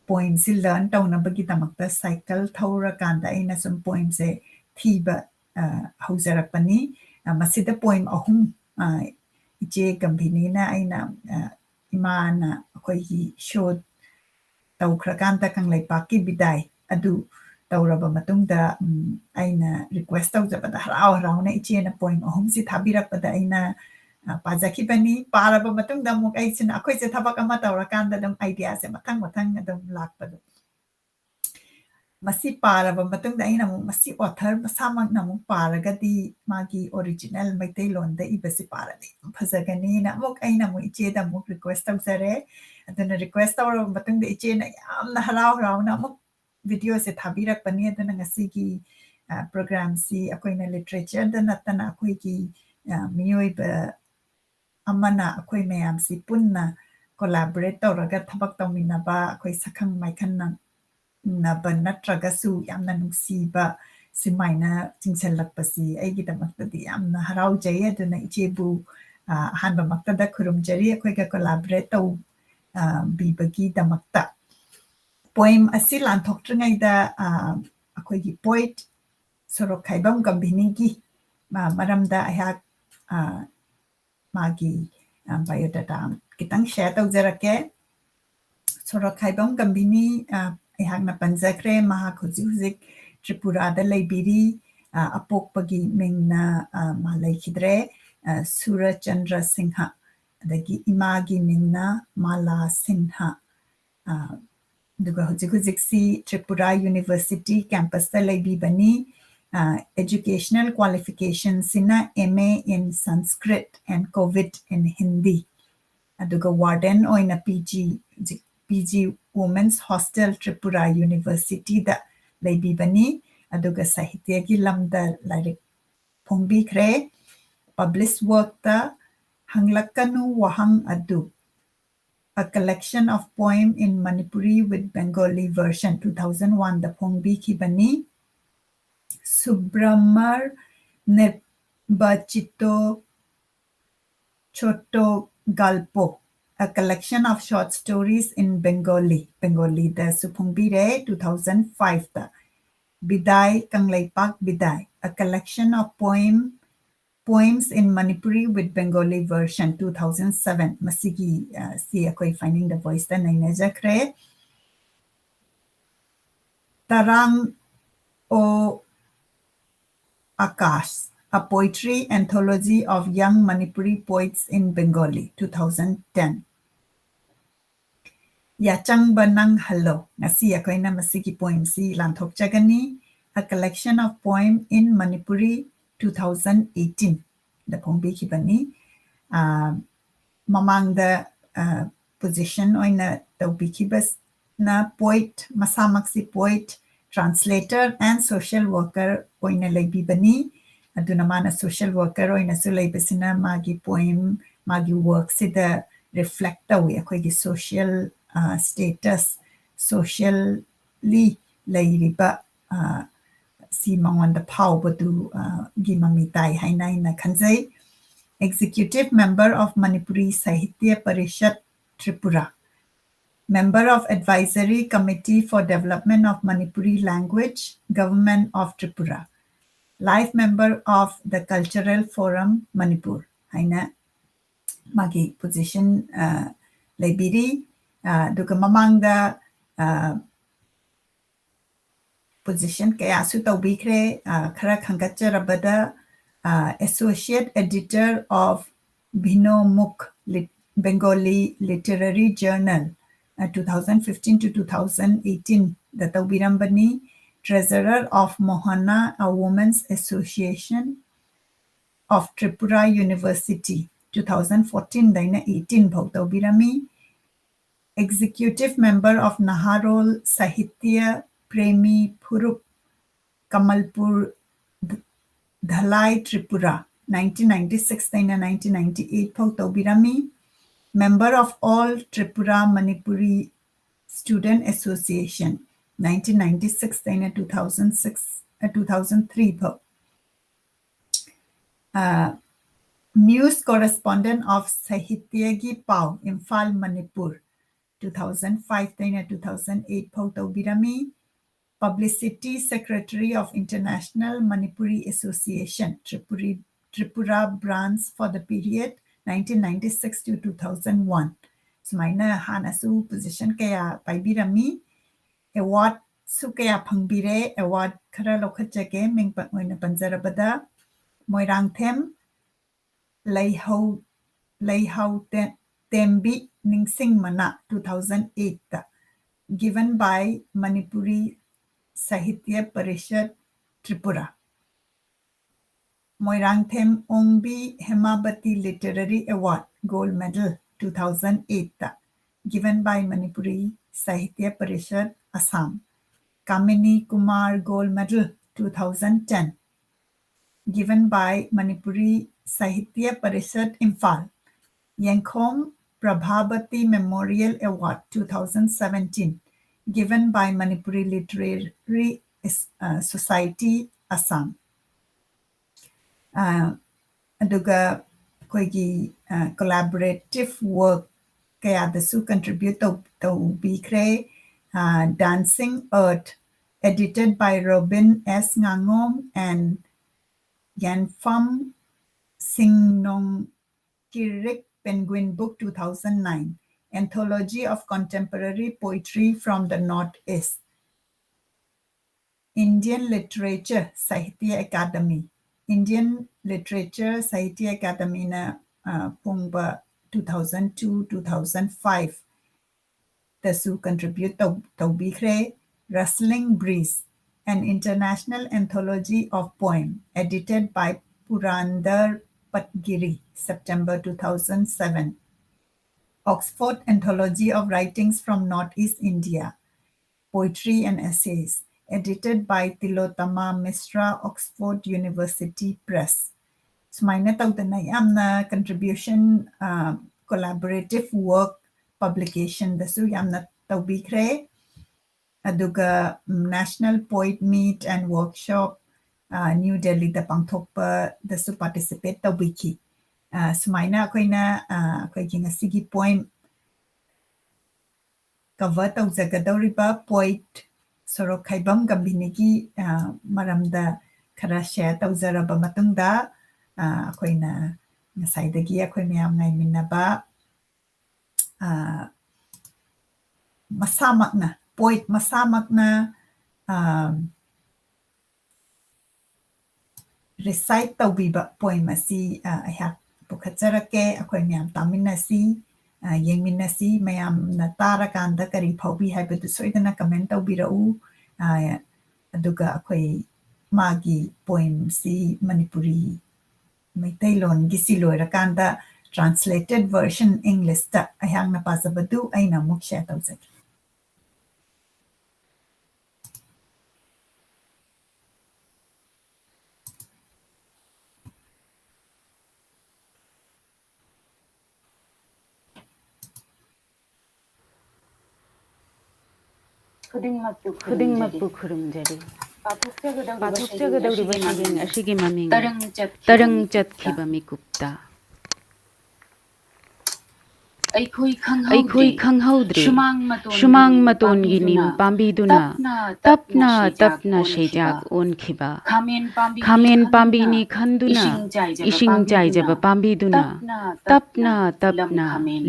poemꯁꯤ learn ꯇꯧꯅꯕꯒꯤꯗꯃꯛꯇ cycle ꯊꯧꯔꯀꯥꯟꯗ ꯑꯩꯅ ꯁꯨꯝ poemꯁꯦ ꯊꯤꯕ, ꯑ, ꯍꯧꯖꯔꯛꯄꯅꯤ꯫ ꯑ, ꯃꯁꯤꯗ poem ꯑꯍꯨꯝ, ꯑ, ꯏꯆꯦ ꯒꯝꯚꯤꯅꯤꯅ ꯑꯩꯅ, ꯑ, ꯏꯃꯥꯅ ꯑꯩꯈꯣꯏꯒꯤ show ꯇꯧꯈ꯭ꯔꯀꯥꯟꯗ ꯀꯪꯂꯩꯄꯥꯛꯀꯤ ꯕꯤꯗꯥꯏ ꯑꯗꯨ ꯇꯧꯔꯕ ꯃꯇꯨꯡꯗ, ꯎꯝ, ꯑꯩꯅ request ꯇꯧꯖꯕꯗ ꯍꯔꯥꯎ ꯍꯔꯥꯎꯅ ꯏꯆꯦꯅ poem ꯑꯍꯨꯝꯁꯤ ꯊꯥꯕꯤꯔꯛꯄꯗ ꯑꯩꯅ, ꯑ, ꯄꯥꯖꯈꯤꯕꯅꯤ꯫ ꯄꯥꯔꯕ ꯃꯇꯨꯡꯗ ꯑꯃꯨꯛ ꯑꯩꯁꯤꯅ, ꯑꯩꯈꯣꯏꯁꯦ ꯊꯕꯛ ꯑꯃ ꯇꯧꯔꯀꯥꯟꯗ ꯑꯗꯨꯝ ideaꯁꯦ ꯃꯊꯪ ꯃꯊꯪ ꯑꯗꯨꯝ ꯂꯥꯛꯄꯗꯣ꯫ ꯃꯁꯤ ꯄꯥꯔꯕ ꯃꯇꯨꯡꯗ ꯑꯩꯅ ꯑꯃꯨꯛ ꯃꯁꯤ author ꯃꯁꯥꯃꯛꯅ ꯑꯃꯨꯛ ꯄꯥꯔꯒꯗꯤ ꯃꯥꯒꯤ original ꯃꯩꯇꯩꯂꯣꯟꯗ ꯏꯕꯁꯤ ꯄꯥꯔꯗꯤ ꯌꯥꯝ ꯐꯖꯒꯅꯤꯅ ꯑꯃꯨꯛ ꯑꯩꯅ ꯑꯃꯨꯛ ꯏꯆꯦꯗ ꯑꯃꯨꯛ request ꯇꯧꯖꯔꯦ꯫ ꯑꯗꯨꯅ request ꯇꯧꯔꯕ ꯃꯇꯨꯡꯗ ꯏꯆꯦꯅ ꯌꯥꯝꯅ ꯍꯔꯥꯎ ꯍꯔꯥꯎꯅ ꯑꯃꯨꯛ videoꯁꯦ ꯊꯥꯕꯤꯔꯛꯄꯅꯤ꯫ ꯑꯗꯨꯅ ꯉꯁꯤꯒꯤ, ꯄ꯭ꯔꯣꯒ꯭ꯔꯥꯝꯁꯤ ꯑꯩꯈꯣꯏꯅ ꯂꯤꯇꯔꯦꯆꯔꯗ ꯅꯠꯇꯅ ꯑꯩꯈꯣꯏꯒꯤ ꯃꯤꯑꯣꯏꯕ ꯑꯃꯅ ꯑꯩꯈꯣꯏ ꯃꯌꯥꯝꯁꯤ ꯄꯨꯟꯅ ꯀꯣꯂꯥꯕꯣꯔꯦꯠ ꯇꯧꯔꯒ ꯊꯕꯛ ꯇꯧꯃꯤꯟꯅꯕ, ꯑꯩꯈꯣꯏ ꯁꯛꯈꯪ ꯃꯥꯏꯈꯪꯅꯕ ꯅꯠꯇ꯭ꯔꯒꯁꯨ ꯌꯥꯝꯅ ꯅꯨꯡꯁꯤꯕ ꯁꯨꯃꯥꯏꯅ ꯆꯤꯡꯁꯤꯜꯂꯛꯄꯁꯤ ꯑꯩꯒꯤꯗꯃꯛꯇꯗꯤ ꯌꯥꯝꯅ ꯍꯔꯥꯎꯖꯩ꯫ ꯑꯗꯨꯅ ꯏꯆꯦꯕꯨ ꯑꯍꯥꯟꯕꯃꯛꯇꯗ ꯈꯨꯔꯨꯝꯖꯔꯤ, ꯑꯩꯈꯣꯏꯒ ꯀꯣꯂꯥꯕꯣꯔꯦꯠ ꯇꯧꯕꯤꯕꯒꯤꯗꯃꯛꯇ꯫ ꯄꯣꯏꯝ ꯑꯁꯤ ꯂꯥꯟꯊꯣꯛꯇ꯭ꯔꯤꯉꯩꯗ ꯑꯩꯈꯣꯏꯒꯤ ꯄꯣꯏꯠ ꯁꯣꯔꯣꯛꯈꯥꯏꯕꯝ ꯒꯝꯚꯤꯅꯤꯒꯤ ꯃꯔꯝꯗ ꯑꯩꯍꯥꯛ ꯃꯥꯒꯤ ꯕꯥꯏꯑꯣꯗꯥꯇꯥ ꯈꯤꯇꯪ ꯁꯦꯌꯔ ꯇꯧꯖꯔꯛꯀꯦ꯫ ꯁꯣꯔꯣꯛꯈꯥꯏꯕꯝ ꯒꯝꯚꯤꯅꯤ ꯑꯩꯍꯥꯛꯅ ꯄꯟꯖꯈ꯭ꯔꯦ꯫ ꯃꯍꯥꯛ ꯍꯧꯖꯤꯛ ꯍꯧꯖꯤꯛ ꯇ꯭ꯔꯤꯄꯨꯔꯥꯗ ꯂꯩꯕꯤꯔꯤ꯫ ꯑꯄꯣꯛꯄꯒꯤ ꯃꯤꯡꯅ ꯃꯥ ꯂꯩꯈꯤꯗ꯭ꯔꯦ, ꯁꯨꯔꯆꯟꯗ꯭ꯔ ꯁꯤꯡꯍ꯫ ꯑꯗꯒꯤ ꯏꯃꯥꯒꯤ ꯃꯤꯡꯅ ꯃꯥꯂꯥ ꯁꯤꯟꯍ꯫ ꯑꯗꯨꯒ ꯍꯧꯖꯤꯛ ꯍꯧꯖꯤꯛꯁꯤ ꯇ꯭ꯔꯤꯄꯨꯔꯥ ꯌꯨꯅꯤꯚꯔꯁꯤꯇꯤ ꯀꯦꯝꯄꯁꯇ ꯂꯩꯕꯤꯕꯅꯤ꯫ Educational qualificationꯁꯤꯅ M A in Sanskrit and COVID in Hindi꯫ ꯑꯗꯨꯒ ꯋꯥꯔꯗꯦꯟ ꯑꯣꯏꯅ P G, P G Women's Hostel Tripura Universityꯗ ꯂꯩꯕꯤꯕꯅꯤ꯫ ꯑꯗꯨꯒ ꯁꯥꯍꯤꯇ꯭ꯌꯒꯤ ꯂꯝꯗ ꯂꯥꯏꯔꯤꯛ ꯐꯣꯡꯕꯤꯈ꯭ꯔꯦ꯫ ꯄꯕ꯭ꯂꯤꯁ ꯋꯥꯔꯛꯇ ꯍꯪꯂꯛꯀꯅꯨ ꯋꯥꯍꯪ ꯑꯗꯨ, A Collection of Poem in Manipuri with Bengali Version, two thousand oneꯗ ꯐꯣꯡꯕꯤꯈꯤꯕꯅꯤ꯫ ꯁꯨꯕ꯭ꯔꯃꯔ ꯅꯤꯔꯕꯆꯤꯇꯣ ꯆꯣꯠꯇꯣ ꯒꯜꯄꯣ, A Collection of Short Stories in Bengali, ꯕꯦꯡꯒꯣꯂꯤꯗꯁꯨ ꯐꯣꯡꯕꯤꯔꯦ two thousand fiveꯇ꯫ ꯕꯤꯗꯥꯏ, Kangleipak ꯕꯤꯗꯥꯏ, A Collection of Poem, Poems in Manipuri with Bengali Version, two thousand seven꯫ ꯃꯁꯤꯒꯤ ꯁꯤ ꯑꯩꯈꯣꯏ Finding the Voiceꯇ ꯅꯩꯅꯖꯈ꯭ꯔꯦ꯫ ꯇꯔꯥꯡ ꯑꯣ Akash, A Poetry Anthology of Young Manipuri Poets in Bengali, two thousand ten꯫ ꯌꯥꯆꯪꯕ ꯅꯪ hello. ꯉꯁꯤ ꯑꯩꯈꯣꯏꯅ ꯃꯁꯤꯒꯤ ꯄꯣꯏꯝꯁꯤ ꯂꯥꯟꯊꯣꯛꯆꯒꯅꯤ꯫ A Collection of Poem in Manipuri, two thousand eighteenꯗ ꯐꯣꯡꯕꯤꯈꯤꯕꯅꯤ꯫ ꯃꯃꯥꯡꯗ position ꯑꯣꯏꯅ ꯇꯧꯕꯤꯈꯤꯕꯅ ꯄꯣꯏꯠ, ꯃꯁꯥꯃꯛꯁꯤ poet translator and social worker ꯑꯣꯏꯅ ꯂꯩꯕꯤꯕꯅꯤ꯫ ꯑꯗꯨꯅ ꯃꯥꯅ social worker ꯑꯣꯏꯅꯁꯨ ꯂꯩꯕꯁꯤꯅ ꯃꯥꯒꯤ poem, ꯃꯥꯒꯤ workꯁꯤꯗ reflect ꯇꯧꯏ꯫ ꯑꯩꯈꯣꯏꯒꯤ social status, socially ꯂꯩꯔꯤꯕ ꯁꯤ ꯃꯉꯣꯟꯗ ꯐꯥꯎꯕꯗꯨ ꯒꯤ ꯃꯃꯤ ꯇꯥꯏ ꯍꯥꯏꯅ ꯑꯩꯅ ꯈꯟꯖꯩ꯫ Executive member of Manipuri Sahitya Parishad Tripura, member of Advisory Committee for Development of Manipuri Language, Government of Tripura, life member of the Cultural Forum Manipur ꯍꯥꯏꯅ ꯃꯥꯒꯤ position ꯂꯩꯕꯤꯔꯤ꯫ ꯑꯗꯨꯒ ꯃꯃꯥꯡꯗ position ꯀꯌꯥꯁꯨ ꯇꯧꯕꯤꯈ꯭ꯔꯦ꯫ ꯈꯔ ꯈꯟꯒꯠꯆꯔꯕꯗ Associate Editor of Bhinomukh Bengali Literary Journal two thousand fifteen to two thousand eighteenꯗ ꯇꯧꯕꯤꯔꯝꯕꯅꯤ꯫ Treasurer of Mohana, a Women's Association of Tripura University two thousand fourteenꯗꯩꯅ eighteen ꯐꯥꯎ ꯇꯧꯕꯤꯔꯝꯃꯤ꯫ Executive member of Naharol Sahitya Premi Phurup, Kamalpur, Dhalai, Tripura nineteen ninety sixꯇꯩꯅ nineteen ninety eight ꯐꯥꯎ ꯇꯧꯕꯤꯔꯝꯃꯤ꯫ Member of All Tripura Manipuri Student Association nineteen ninety sixꯇꯩꯅ two thousand six two thousand three ꯐꯥꯎ꯫ News correspondent of Sahitya ꯒꯤ ꯄꯥꯎ, Imphal, Manipur two thousand fiveꯇꯩꯅ two thousand eight ꯐꯥꯎ ꯇꯧꯕꯤꯔꯝꯃꯤ꯫ Publicity Secretary of International Manipuri Association, Tripuri, Tripura Branch for the period nineteen ninety six to two thousand one꯫ ꯁꯨꯃꯥꯏꯅ ꯍꯥꯟꯅꯁꯨ position ꯀꯌꯥ ꯄꯥꯏꯕꯤꯔꯝꯃꯤ꯫ Awardꯁꯨ ꯀꯌꯥ ꯐꯪꯕꯤꯔꯦ꯫ Award ꯈꯔ ꯂꯧꯈꯠꯆꯒꯦ꯫ ꯃꯤꯡ ꯑꯣꯏꯅ ꯄꯟꯖꯔꯕꯗ, ꯃꯣꯏꯔꯥꯡꯊꯦꯝ ꯂꯩꯍꯧ, ꯂꯩꯍꯥꯎ ꯇꯦꯝꯕꯤ ꯅꯤꯡꯁꯤꯡ ꯃꯅꯥ two thousand eightꯇ, given by Manipuri Sahitya Parishad Tripura. Moirangthem Ongbi Hemabati Literary Award, Gold Medal two thousand eightꯇ, given by Manipuri Sahitya Parishad, Assam. Kamini Kumar Gold Medal two thousand ten, given by Manipuri Sahitya Parishad, Imphal. Yengkhom Prabhabati Memorial Award two thousand seventeen, given by Manipuri Literary, uh, Society, Assam. Uh, ꯑꯗꯨꯒ ꯑꯩꯈꯣꯏꯒꯤ, uh, collaborative work ꯀꯌꯥꯗꯁꯨ contribute ꯇꯧ-, ꯇꯧꯕꯤꯈ꯭ꯔꯦ꯫ Uh, Dancing Earth, edited by Robin S Ngangom and Yanfam Singnong Kirik, Penguin Book, two thousand nine, Anthology of Contemporary Poetry from the Northeast. Indian Literature Sahitya Academy, Indian Literature Sahitya Academy ꯅ, uh, ꯐꯣꯡꯕ two thousand two, two thousand five ꯗꯁꯨ contribute ꯇꯧ-, ꯇꯧꯕꯤꯈ꯭ꯔꯦ꯫ Rustling Breeze, an international anthology of poem, edited by Purandar Patgiri, September two thousand seven. Oxford Anthology of Writings from Northeast India, Poetry and Essays, edited by Tilotama Mishra, Oxford University Press. ꯁꯨꯃꯥꯏꯅ ꯇꯧꯗꯅ ꯌꯥꯝꯅ contribution, ꯑ, collaborative work publication ꯗꯁꯨ ꯌꯥꯝꯅ ꯇꯧꯕꯤꯈ꯭ꯔꯦ꯫ ꯑꯗꯨꯒ, ꯎꯝ, National Poet Meet and Workshop, ꯑ, New Delhi ꯗ ꯄꯥꯡꯊꯣꯛꯄꯗꯁꯨ participate ꯇꯧꯕꯤꯈꯤ꯫ ꯑ, ꯁꯨꯃꯥꯏꯅ ꯑꯩꯈꯣꯏꯅ, ꯑ, ꯑꯩꯈꯣꯏꯒꯤ ꯉꯁꯤꯒꯤ poem cover ꯇꯧꯖꯒꯗꯧꯔꯤꯕ poet ꯁꯣꯔꯣꯛꯈꯥꯏꯕꯝ ꯒꯝꯚꯤꯅꯤꯒꯤ, ꯑ, ꯃꯔꯝꯗ ꯈꯔ share ꯇꯧꯖꯔꯕ ꯃꯇꯨꯡꯗ, ꯑ, ꯑꯩꯈꯣꯏꯅ ꯉꯁꯥꯏꯗꯒꯤ ꯑꯩꯈꯣꯏ ꯃꯌꯥꯝ ꯉꯥꯏꯃꯤꯟꯅꯕ, ꯑ, ꯃꯁꯥꯃꯛꯅ, poet ꯃꯁꯥꯃꯛꯅ, ꯑ, recite ꯇꯧꯕꯤꯕ poem ꯑꯁꯤ, ꯑ, ꯑꯩꯍꯥꯛ ꯄꯨꯈꯠꯆꯔꯛꯀꯦ꯫ ꯑꯩꯈꯣꯏ ꯃꯌꯥꯝ ꯇꯥꯃꯤꯟꯅꯁꯤ, ꯑ, ꯌꯦꯡꯃꯤꯟꯅꯁꯤ꯫ ꯃꯌꯥꯝꯅ ꯇꯥꯔꯀꯥꯟꯗ ꯀꯔꯤ ꯐꯥꯎꯕꯤ ꯍꯥꯏꯕꯗꯨ ꯁꯣꯏꯗꯅ comment ꯇꯧꯕꯤꯔꯛꯎ꯫ ꯑ, ꯑꯗꯨꯒ ꯑꯩꯈꯣꯏ ꯃꯥꯒꯤ poem ꯁꯤ ꯃꯅꯤꯄꯨꯔꯤ ꯃꯩꯇꯩꯂꯣꯟꯒꯤꯁꯤ ꯂꯣꯏꯔꯀꯥꯟꯗ translated version English ꯇ ꯑꯩꯍꯥꯛꯅ ꯄꯥꯖꯕꯗꯨ ꯑꯩꯅ ꯑꯃꯨꯛ share ꯇꯧꯖꯒꯦ꯫ ꯈꯨꯗꯤꯡꯃꯛꯄꯨ ꯈꯨꯔꯨꯝꯖꯔꯤ꯫ ꯄꯥꯊꯣꯛꯆꯒꯗꯧꯔꯤꯕ ꯁꯩꯔꯦꯡ ꯑꯁꯤꯒꯤ ꯃꯃꯤꯡ ꯇꯔꯪ ꯆꯠꯈꯤꯕ ꯃꯤꯀꯨꯞꯇ꯫ ꯑꯩꯈꯣꯏ ꯈꯪꯍꯧꯗ꯭ꯔꯦ꯫ ꯁꯨꯃꯥꯡ ꯃꯇꯣꯟꯒꯤ ꯅꯤꯝ ꯄꯥꯝꯕꯤꯗꯨꯅ ꯇꯞꯅ ꯇꯞꯅ ꯁꯩꯖꯥꯛ ꯑꯣꯟꯈꯤꯕ꯫ ꯈꯥꯃꯦꯟ ꯄꯥꯝꯕꯤꯅꯤ ꯈꯟꯗꯨꯅ ꯏꯁꯤꯡ ꯆꯥꯏꯖꯕ ꯄꯥꯝꯕꯤꯗꯨꯅ ꯇꯞꯅ ꯇꯞꯅ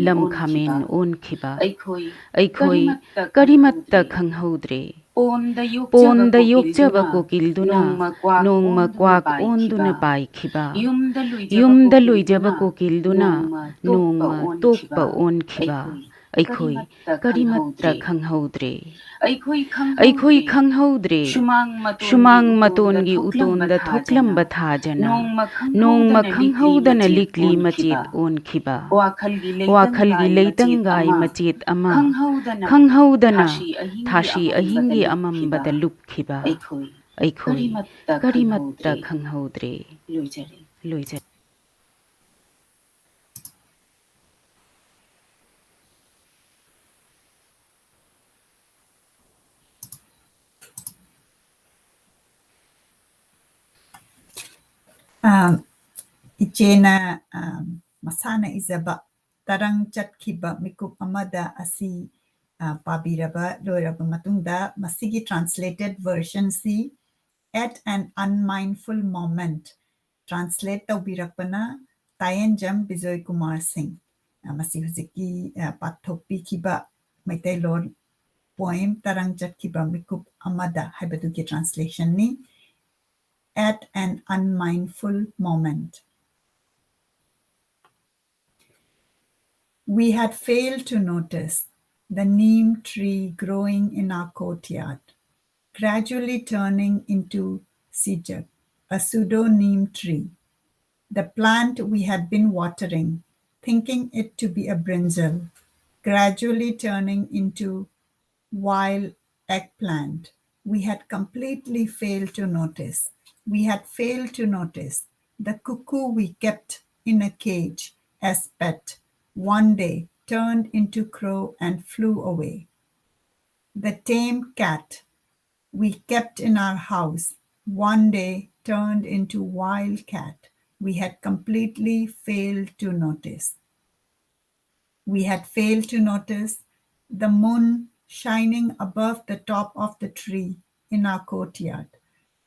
ꯂꯝ ꯈꯥꯃꯦꯟ ꯑꯣꯟꯈꯤꯕ꯫ ꯑꯩꯈꯣꯏ ꯀꯔꯤꯃꯠꯇ ꯈꯪꯍꯧꯗ꯭ꯔꯦ꯫ ꯄꯣꯟꯗ ꯌꯣꯛꯆꯕ ꯀꯣꯀꯤꯜꯗꯨꯅ ꯅꯣꯡꯃ ꯀ꯭ꯋꯥꯛ ꯑꯣꯟꯗꯨꯅ ꯄꯥꯏꯈꯤꯕ꯫ ꯌꯨꯝꯗ ꯂꯣꯏꯖꯕ ꯀꯣꯀꯤꯜꯗꯨꯅ ꯅꯣꯡꯃ ꯇꯣꯛꯄ ꯑꯣꯟꯈꯤꯕ꯫ ꯑꯩꯈꯣꯏ ꯀꯔꯤꯃꯠꯇ ꯈꯪꯍꯧꯗ꯭ꯔꯦ꯫ ꯑꯩꯈꯣꯏ ꯈꯪꯍꯧꯗ꯭ꯔꯦ꯫ ꯁꯨꯃꯥꯡ ꯃꯇꯣꯟꯒꯤ ꯎꯇꯣꯟꯗ ꯊꯣꯛꯂꯝꯕ ꯊꯥꯖꯅ ꯅꯣꯡꯃ ꯈꯪꯍꯧꯗꯅ ꯂꯤꯛꯂꯤ ꯃꯆꯦꯠ ꯑꯣꯟꯈꯤꯕ꯫ ꯋꯥꯈꯜꯒꯤ ꯂꯩꯇꯪꯒꯥꯏ ꯃꯆꯦꯠ ꯑꯃ ꯈꯪꯍꯧꯗꯅ ꯊꯥꯁꯤ ꯑꯍꯤꯡꯒꯤ ꯑꯃꯝꯕꯗ ꯂꯨꯞꯈꯤꯕ꯫ ꯑꯩꯈꯣꯏ ꯀꯔꯤꯃꯠꯇ ꯈꯪꯍꯧꯗ꯭ꯔꯦ꯫ ꯂꯣꯏꯖꯔꯦ꯫ ꯑꯥ, ꯏꯆꯦꯅ, ꯑꯥ, ꯃꯁꯥꯅ ꯏꯖꯕ ꯇꯔꯪ ꯆꯠꯈꯤꯕ ꯃꯤꯀꯨꯞ ꯑꯃꯗ ꯑꯁꯤ, ꯑꯥ, ꯄꯥꯕꯤꯔꯕ ꯂꯣꯏꯔꯕ ꯃꯇꯨꯡꯗ, ꯃꯁꯤꯒꯤ translated version ꯁꯤ At an Unmindful Moment, translate ꯇꯧꯕꯤꯔꯛꯄꯅ ꯇꯥꯌꯦꯟꯖꯝ Bijoy Kumar ꯁꯤꯡ꯫ ꯑ, ꯃꯁꯤ ꯍꯧꯖꯤꯛꯀꯤ, ꯑ, ꯄꯥꯊꯣꯛꯄꯤꯈꯤꯕ ꯃꯩꯇꯩꯂꯣꯟ poem ꯇꯔꯪ ꯆꯠꯈꯤꯕ ꯃꯤꯀꯨꯞ ꯑꯃꯗ ꯍꯥꯏꯕꯗꯨꯒꯤ translation ꯅꯤ꯫ At an Unmindful Moment. We had failed to notice the neem tree growing in our courtyard, gradually turning into sijak, a pseudo neem tree. The plant we had been watering, thinking it to be a brinjal, gradually turning into wild eggplant. We had completely failed to notice. We had failed to notice the cuckoo we kept in a cage as pet one day turned into crow and flew away. The tame cat we kept in our house one day turned into wild cat we had completely failed to notice. We had failed to notice the moon shining above the top of the tree in our courtyard.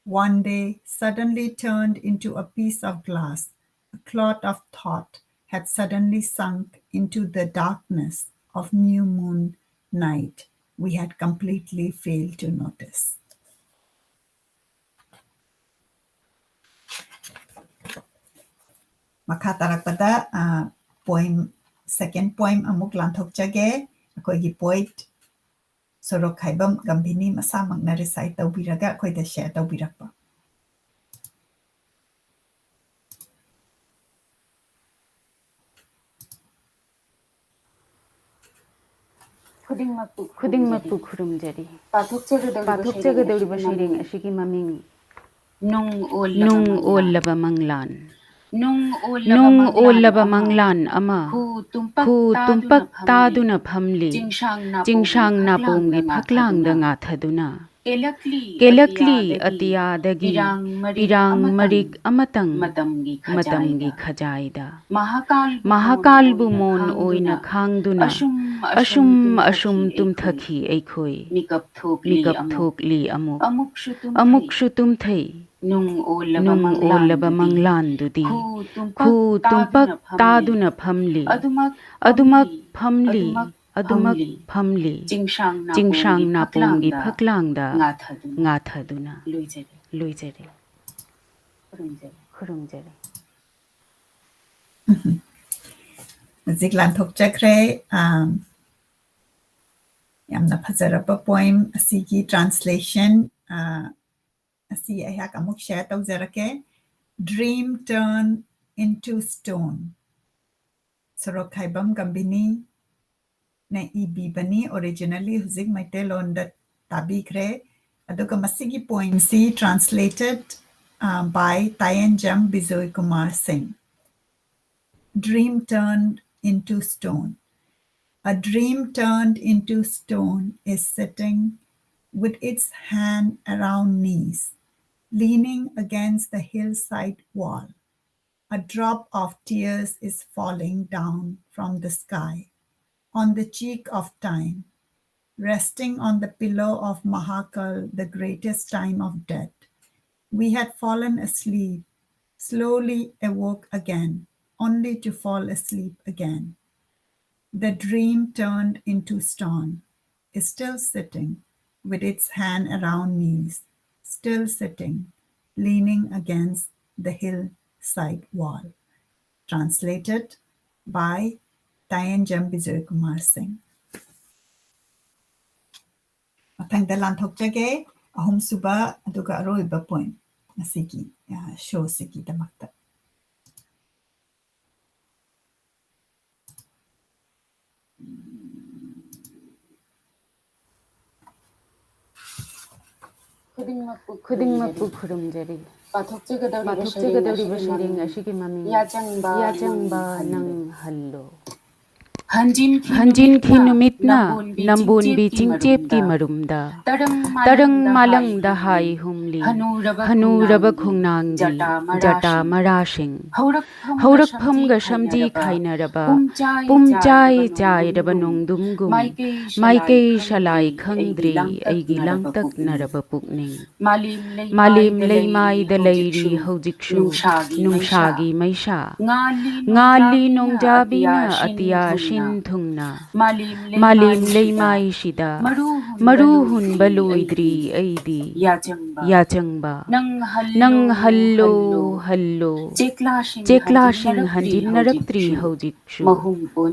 One day suddenly turned into a piece of glass. A clot of thought had suddenly sunk into the darkness of new moon night we had completely failed to notice. ꯃꯈꯥ ꯇꯥꯔꯛꯄꯗ, ꯑ, poem, second poem ꯑꯃꯨꯛ ꯂꯥꯟꯊꯣꯛꯆꯒꯦ꯫ ꯑꯩꯈꯣꯏꯒꯤ poet ꯁꯣꯔꯣꯛꯈꯥꯏꯕꯝ ꯒꯝꯚꯤꯅꯤ ꯃꯁꯥꯃꯛꯅ recite ꯇꯧꯕꯤꯔꯒ ꯑꯩꯈꯣꯏꯗ share ꯇꯧꯕꯤꯔꯛꯄ꯫ ꯈꯨꯗꯤꯡꯃꯛꯄꯨ ꯈꯨꯔꯨꯝꯖꯔꯤ꯫ ꯄꯥꯊꯣꯛꯆꯒꯗꯧꯔꯤꯕ ꯁꯩꯔꯦꯡ ꯑꯁꯤꯒꯤ ꯃꯃꯤꯡ ꯅꯨꯡ ꯑꯣꯜꯂꯕ ꯃꯪꯂꯥꯟ꯫ ꯅꯨꯡ ꯑꯣꯜꯂꯕ ꯃꯪꯂꯥꯟ ꯑꯃ꯫ ꯈꯨ ꯇꯨꯝꯄꯛ ꯇꯥꯗꯨꯅ ꯐꯝꯂꯤ꯫ ꯆꯤꯡꯁꯥꯡ ꯅꯥꯄꯣꯝꯒꯤ ꯐꯛꯂꯥꯡꯗ ꯉꯥꯊꯗꯨꯅ꯫ ꯀꯦꯂꯛꯂꯤ ꯑꯇꯤꯌꯥꯗꯒꯤ ꯄꯤꯔꯥꯡ ꯃꯔꯤꯛ ꯑꯃꯇꯪ ꯃꯇꯝꯒꯤ ꯈꯖꯥꯏꯗ꯫ ꯃꯍꯥꯀꯥꯜꯕꯨ ꯃꯣꯟ ꯑꯣꯏꯅ ꯈꯥꯡꯗꯨꯅ ꯑꯁꯨꯝ ꯑꯁꯨꯝ ꯇꯨꯝꯊꯈꯤ ꯑꯩꯈꯣꯏ꯫ ꯃꯤꯀꯞ ꯊꯣꯛꯂꯤ ꯑꯃꯨꯛ꯫ ꯑꯃꯨꯛꯁꯨ ꯇꯨꯝꯊꯩ꯫ ꯅꯨꯡ ꯑꯣꯜꯂꯕ ꯃꯪꯂꯥꯟꯗꯨꯗꯤ ꯈꯨ ꯇꯨꯝꯄꯛ ꯇꯥꯗꯨꯅ ꯐꯝꯂꯤ꯫ ꯑꯗꯨꯃꯛ ꯐꯝꯂꯤ꯫ ꯑꯗꯨꯃꯛ ꯐꯝꯂꯤ꯫ ꯆꯤꯡꯁꯥꯡ ꯅꯥꯄꯣꯝꯒꯤ ꯐꯛꯂꯥꯡꯗ ꯉꯥꯊꯗꯨꯅ꯫ ꯂꯣꯏꯖꯔꯦ꯫ ꯈꯨꯔꯨꯝꯖꯔꯤ꯫ ꯎꯝ꯫ ꯍꯧꯖꯤꯛ ꯂꯥꯟꯊꯣꯛꯆꯈ꯭ꯔꯦ꯫ ꯑꯥꯝ, ꯌꯥꯝꯅ ꯐꯖꯔꯕ poem ꯑꯁꯤꯒꯤ translation, ꯑ, ꯑꯁꯤ ꯑꯩꯍꯥꯛ ꯑꯃꯨꯛ share ꯇꯧꯖꯔꯛꯀꯦ꯫ Dream Turn into Stone꯫ ꯁꯣꯔꯣꯛꯈꯥꯏꯕꯝ ꯒꯝꯚꯤꯅꯤꯅ ꯏꯕꯤꯕꯅꯤ originally, ꯍꯧꯖꯤꯛ ꯃꯩꯇꯩꯂꯣꯟꯗ ꯇꯥꯕꯤꯈ꯭ꯔꯦ꯫ ꯑꯗꯨꯒ ꯃꯁꯤꯒꯤ poemꯁꯤ translated, uh, by ꯇꯥꯌꯦꯟꯖꯝ Bijoy Kumar ꯁꯤꯡ꯫ Dream Turned into Stone. A dream turned into stone is sitting with its hand around knees, leaning against the hillside wall. A drop of tears is falling down from the sky on the cheek of time, resting on the pillow of Mahakal, the greatest time of death. We had fallen asleep, slowly awoke again, only to fall asleep again. The dream turned into stone, is still sitting with its hand around knees, still sitting, leaning against the hillside wall. Translated by Tayanjam Bijoy Kumar Singh. ꯃꯊꯪꯗ ꯂꯥꯟꯊꯣꯛꯆꯒꯦ, ꯑꯍꯨꯝꯁꯨꯕ ꯑꯗꯨꯒ ꯑꯔꯣꯏꯕ point ꯉꯁꯤꯒꯤ, ꯑ, ꯁꯣꯁꯤꯒꯤꯗꯃꯛꯇ꯫ ꯈꯨꯗꯤꯡꯃꯛꯄꯨ ꯈꯨꯗꯤꯡꯃꯛꯄꯨ ꯈꯨꯔꯨꯝꯖꯔꯤ꯫ ꯄꯥꯊꯣꯛꯆꯒꯗꯧꯔꯤꯕ ꯁꯩꯔꯦꯡ ꯑꯁꯤꯒꯤ ꯃꯃꯤꯡ ꯌꯥꯆꯪꯕ ꯅꯪ ꯍꯜꯂꯣ꯫ ꯍꯟꯖꯤꯟꯈꯤ ꯅꯨꯃꯤꯠꯅ ꯅꯝꯕꯣꯟꯕꯤ ꯆꯤꯡꯆꯦꯞꯀꯤ ꯃꯔꯨꯝꯗ ꯇꯔꯪ ꯃꯥꯂꯪꯗ ꯍꯥꯏ ꯍꯨꯝꯂꯤ ꯍꯅꯨꯔꯕ ꯈꯣꯡꯅꯥꯡꯒꯤ ꯖꯇꯥ ꯃꯔꯥꯁꯤꯡ꯫ ꯍꯧꯔꯛꯐꯝꯒ ꯁꯝꯖꯤ ꯈꯥꯏꯅꯔꯕ ꯄꯨꯝꯆꯥꯏ ꯆꯥꯏꯔꯕ ꯅꯣꯡꯗꯨꯝꯒꯨꯝ ꯃꯥꯏꯀꯩ ꯁꯂꯥꯏ ꯈꯪꯗ꯭ꯔꯤ ꯑꯩꯒꯤ ꯂꯥꯡꯇꯛꯅꯔꯕ ꯄꯨꯛꯅꯤꯡ꯫ ꯃꯥꯂꯦꯝ ꯂꯩꯃꯥꯏꯗ ꯂꯩꯔꯤ ꯍꯧꯖꯤꯛꯁꯨ ꯅꯨꯡꯁꯥꯒꯤ ꯃꯩꯁꯥ꯫ ꯉꯥꯜꯂꯤ ꯅꯣꯡꯖꯥꯕꯤꯅ ꯑꯇꯤꯌꯥ ꯁꯤꯟ ꯊꯨꯡꯅ ꯃꯥꯂꯦꯝ ꯂꯩꯃꯥꯏꯁꯤꯗ ꯃꯔꯨ ꯍꯨꯟꯕ ꯂꯣꯏꯗ꯭ꯔꯤ ꯑꯩꯗꯤ꯫ ꯌꯥꯆꯪꯕ ꯅꯪ ꯍꯜꯂꯣ ꯍꯜꯂꯣ꯫ ꯆꯦꯛꯂꯥꯁꯤꯡ ꯍꯟꯖꯤꯟꯅꯔꯛꯇ꯭ꯔꯤ ꯍꯧꯖꯤꯛꯁꯨ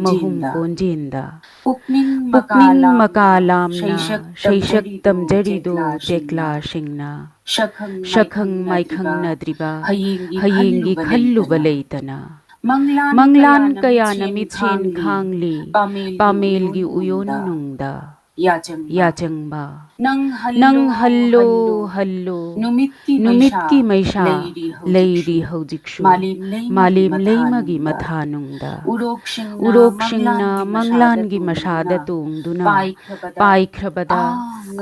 ꯃꯍꯨꯝ ꯀꯣꯟꯖꯦꯟꯗ꯫ ꯄꯨꯛꯅꯤꯡ ꯃꯀꯥ ꯂꯥꯝꯅ ꯁꯩꯁꯛ ꯇꯝꯖꯔꯤꯗꯣ ꯆꯦꯛꯂꯥꯁꯤꯡꯅ꯫ ꯁꯛꯈꯪ ꯃꯥꯏꯈꯪꯅꯗ꯭ꯔꯤꯕ ꯍꯌꯦꯡꯒꯤ ꯈꯜꯂꯨꯕ ꯂꯩꯇꯅ꯫ ꯃꯪꯂꯥꯟ ꯀꯌꯥꯅ ꯃꯤꯠꯁꯦꯟ ꯈꯥꯡꯂꯤ ꯄꯥꯃꯦꯜꯒꯤ ꯎꯌꯣꯟꯅꯨꯡꯗ꯫ ꯌꯥꯆꯪꯕ꯫ ꯅꯪ ꯍꯜꯂꯣ, ꯍꯜꯂꯣ꯫ ꯅꯨꯃꯤꯠꯀꯤ ꯃꯩꯁꯥ ꯂꯩꯔꯤ ꯍꯧꯖꯤꯛꯁꯨ꯫ ꯃꯥꯂꯦꯝ ꯂꯩꯃꯒꯤ ꯃꯊꯥꯅꯨꯡꯗ꯫ ꯎꯔꯣꯛꯁꯤꯡꯅ ꯃꯪꯂꯥꯟꯒꯤ ꯃꯁꯥꯗ ꯇꯣꯡꯗꯨꯅ ꯄꯥꯏꯈ꯭ꯔꯕꯗ,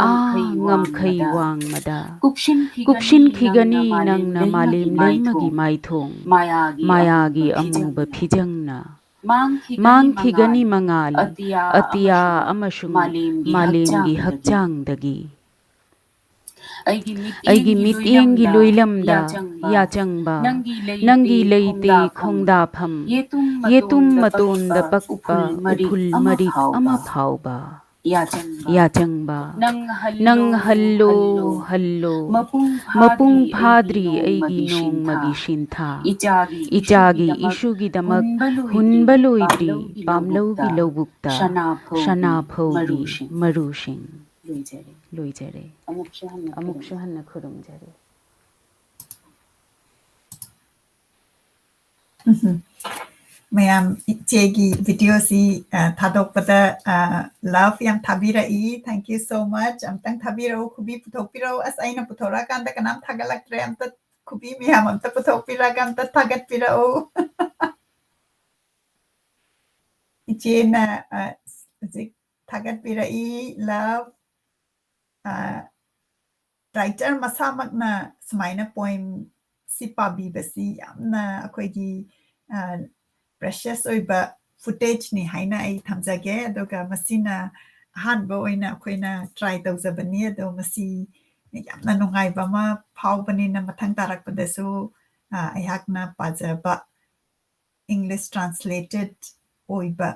ꯑꯥ ꯉꯝꯈꯩ ꯋꯥꯡꯃꯗ꯫ ꯀꯨꯞꯁꯤꯟꯈꯤꯒꯅꯤ ꯅꯪꯅ ꯃꯥꯂꯦꯝ ꯂꯩꯃꯒꯤ ꯃꯥꯏꯊꯣꯡ꯫ ꯃꯥꯌꯥꯒꯤ ꯑꯃꯨꯕ ꯐꯤꯖꯪꯅ꯫ ꯃꯥꯡꯈꯤꯒꯅꯤ ꯃꯉꯥꯜ, ꯑꯇꯤꯌꯥ ꯑꯃꯁꯨꯡ ꯃꯥꯂꯦꯝꯒꯤ ꯍꯛꯆꯥꯡꯗꯒꯤ꯫ ꯑꯩꯒꯤ ꯃꯤꯠꯌꯦꯡꯒꯤ ꯂꯣꯏꯂꯝꯗ ꯌꯥꯆꯪꯕ, ꯅꯪꯒꯤ ꯂꯩꯇꯦ ꯈꯣꯡꯗꯥꯐꯝ, ꯌꯦꯇꯨꯝ ꯃꯇꯣꯟꯗ ꯄꯛꯄ ꯎꯐꯨꯜ ꯃꯔꯤꯛ ꯑꯃ ꯐꯥꯎꯕ꯫ ꯌꯥꯆꯪꯕ, ꯅꯪ ꯍꯜꯂꯣ, ꯍꯜꯂꯣ, ꯃꯄꯨꯡ ꯐꯥꯗ꯭ꯔꯤ ꯑꯩꯒꯤ ꯅꯣꯡꯃꯒꯤ ꯁꯤꯟꯊꯥ꯫ ꯏꯆꯥꯒꯤ ꯏꯁꯨꯒꯤꯗꯃꯛ ꯍꯨꯟꯕ ꯂꯣꯏꯗ꯭ꯔꯤ ꯄꯥꯝꯂꯧꯒꯤ ꯂꯧꯕꯨꯛꯇ ꯁꯅꯥꯐꯧꯒꯤ ꯃꯔꯨꯁꯤꯡ꯫ ꯂꯣꯏꯖꯔꯦ꯫ ꯑꯃꯨꯛꯁꯨ ꯍꯟꯅ ꯈꯨꯔꯨꯝꯖꯔꯤ꯫ ꯎꯝ꯫ ꯃꯌꯥꯝ ꯏꯆꯦꯒꯤ videoꯁꯤ, ꯑ, ꯊꯥꯗꯣꯛꯄꯗ, ꯑ, love ꯌꯥꯝ ꯊꯥꯕꯤꯔꯛꯏ꯫ Thank you so much. ꯑꯝꯇꯪ ꯊꯥꯕꯤꯔꯛꯎ, ꯈꯨꯕꯤ ꯄꯨꯊꯣꯛꯄꯤꯔꯛꯎ꯫ ꯑꯁ, ꯑꯩꯅ ꯄꯨꯊꯣꯔꯛꯑꯀꯥꯟꯗ ꯀꯅꯥꯝ ꯊꯥꯒꯠꯂꯛꯇ꯭ꯔꯦ꯫ ꯑꯝꯇ ꯈꯨꯕꯤ ꯃꯌꯥꯝ ꯑꯝꯇ ꯄꯨꯊꯣꯛꯄꯤꯔꯛꯑꯒ ꯑꯝꯇ ꯊꯥꯒꯠꯄꯤꯔꯛꯎ꯫ ꯏꯆꯦꯅ, ꯑ, ꯍꯧꯖꯤꯛ ꯊꯥꯒꯠꯄꯤꯔꯛꯏ, love꯫ ꯑ, writer ꯃꯁꯥꯃꯛꯅ ꯁꯨꯃꯥꯏꯅ poemꯁꯤ ꯄꯥꯕꯤꯕꯁꯤ ꯌꯥꯝꯅ ꯑꯩꯈꯣꯏꯒꯤ, ꯑ, precious ꯑꯣꯏꯕ footageꯅꯤ ꯍꯥꯏꯅ ꯑꯩ ꯊꯝꯖꯒꯦ꯫ ꯑꯗꯨꯒ ꯃꯁꯤꯅ ꯑꯍꯥꯟꯕ ꯑꯣꯏꯅ ꯑꯩꯈꯣꯏꯅ try ꯇꯧꯖꯕꯅꯤ꯫ ꯑꯗꯣ ꯃꯁꯤ ꯌꯥꯝꯅ ꯅꯨꯡꯉꯥꯏꯕ ꯑꯃ ꯐꯥꯎꯕꯅꯤꯅ ꯃꯊꯪ ꯇꯥꯔꯛꯄꯗꯁꯨ, ꯑ, ꯑꯩꯍꯥꯛꯅ ꯄꯥꯖꯕ English translated ꯑꯣꯏꯕ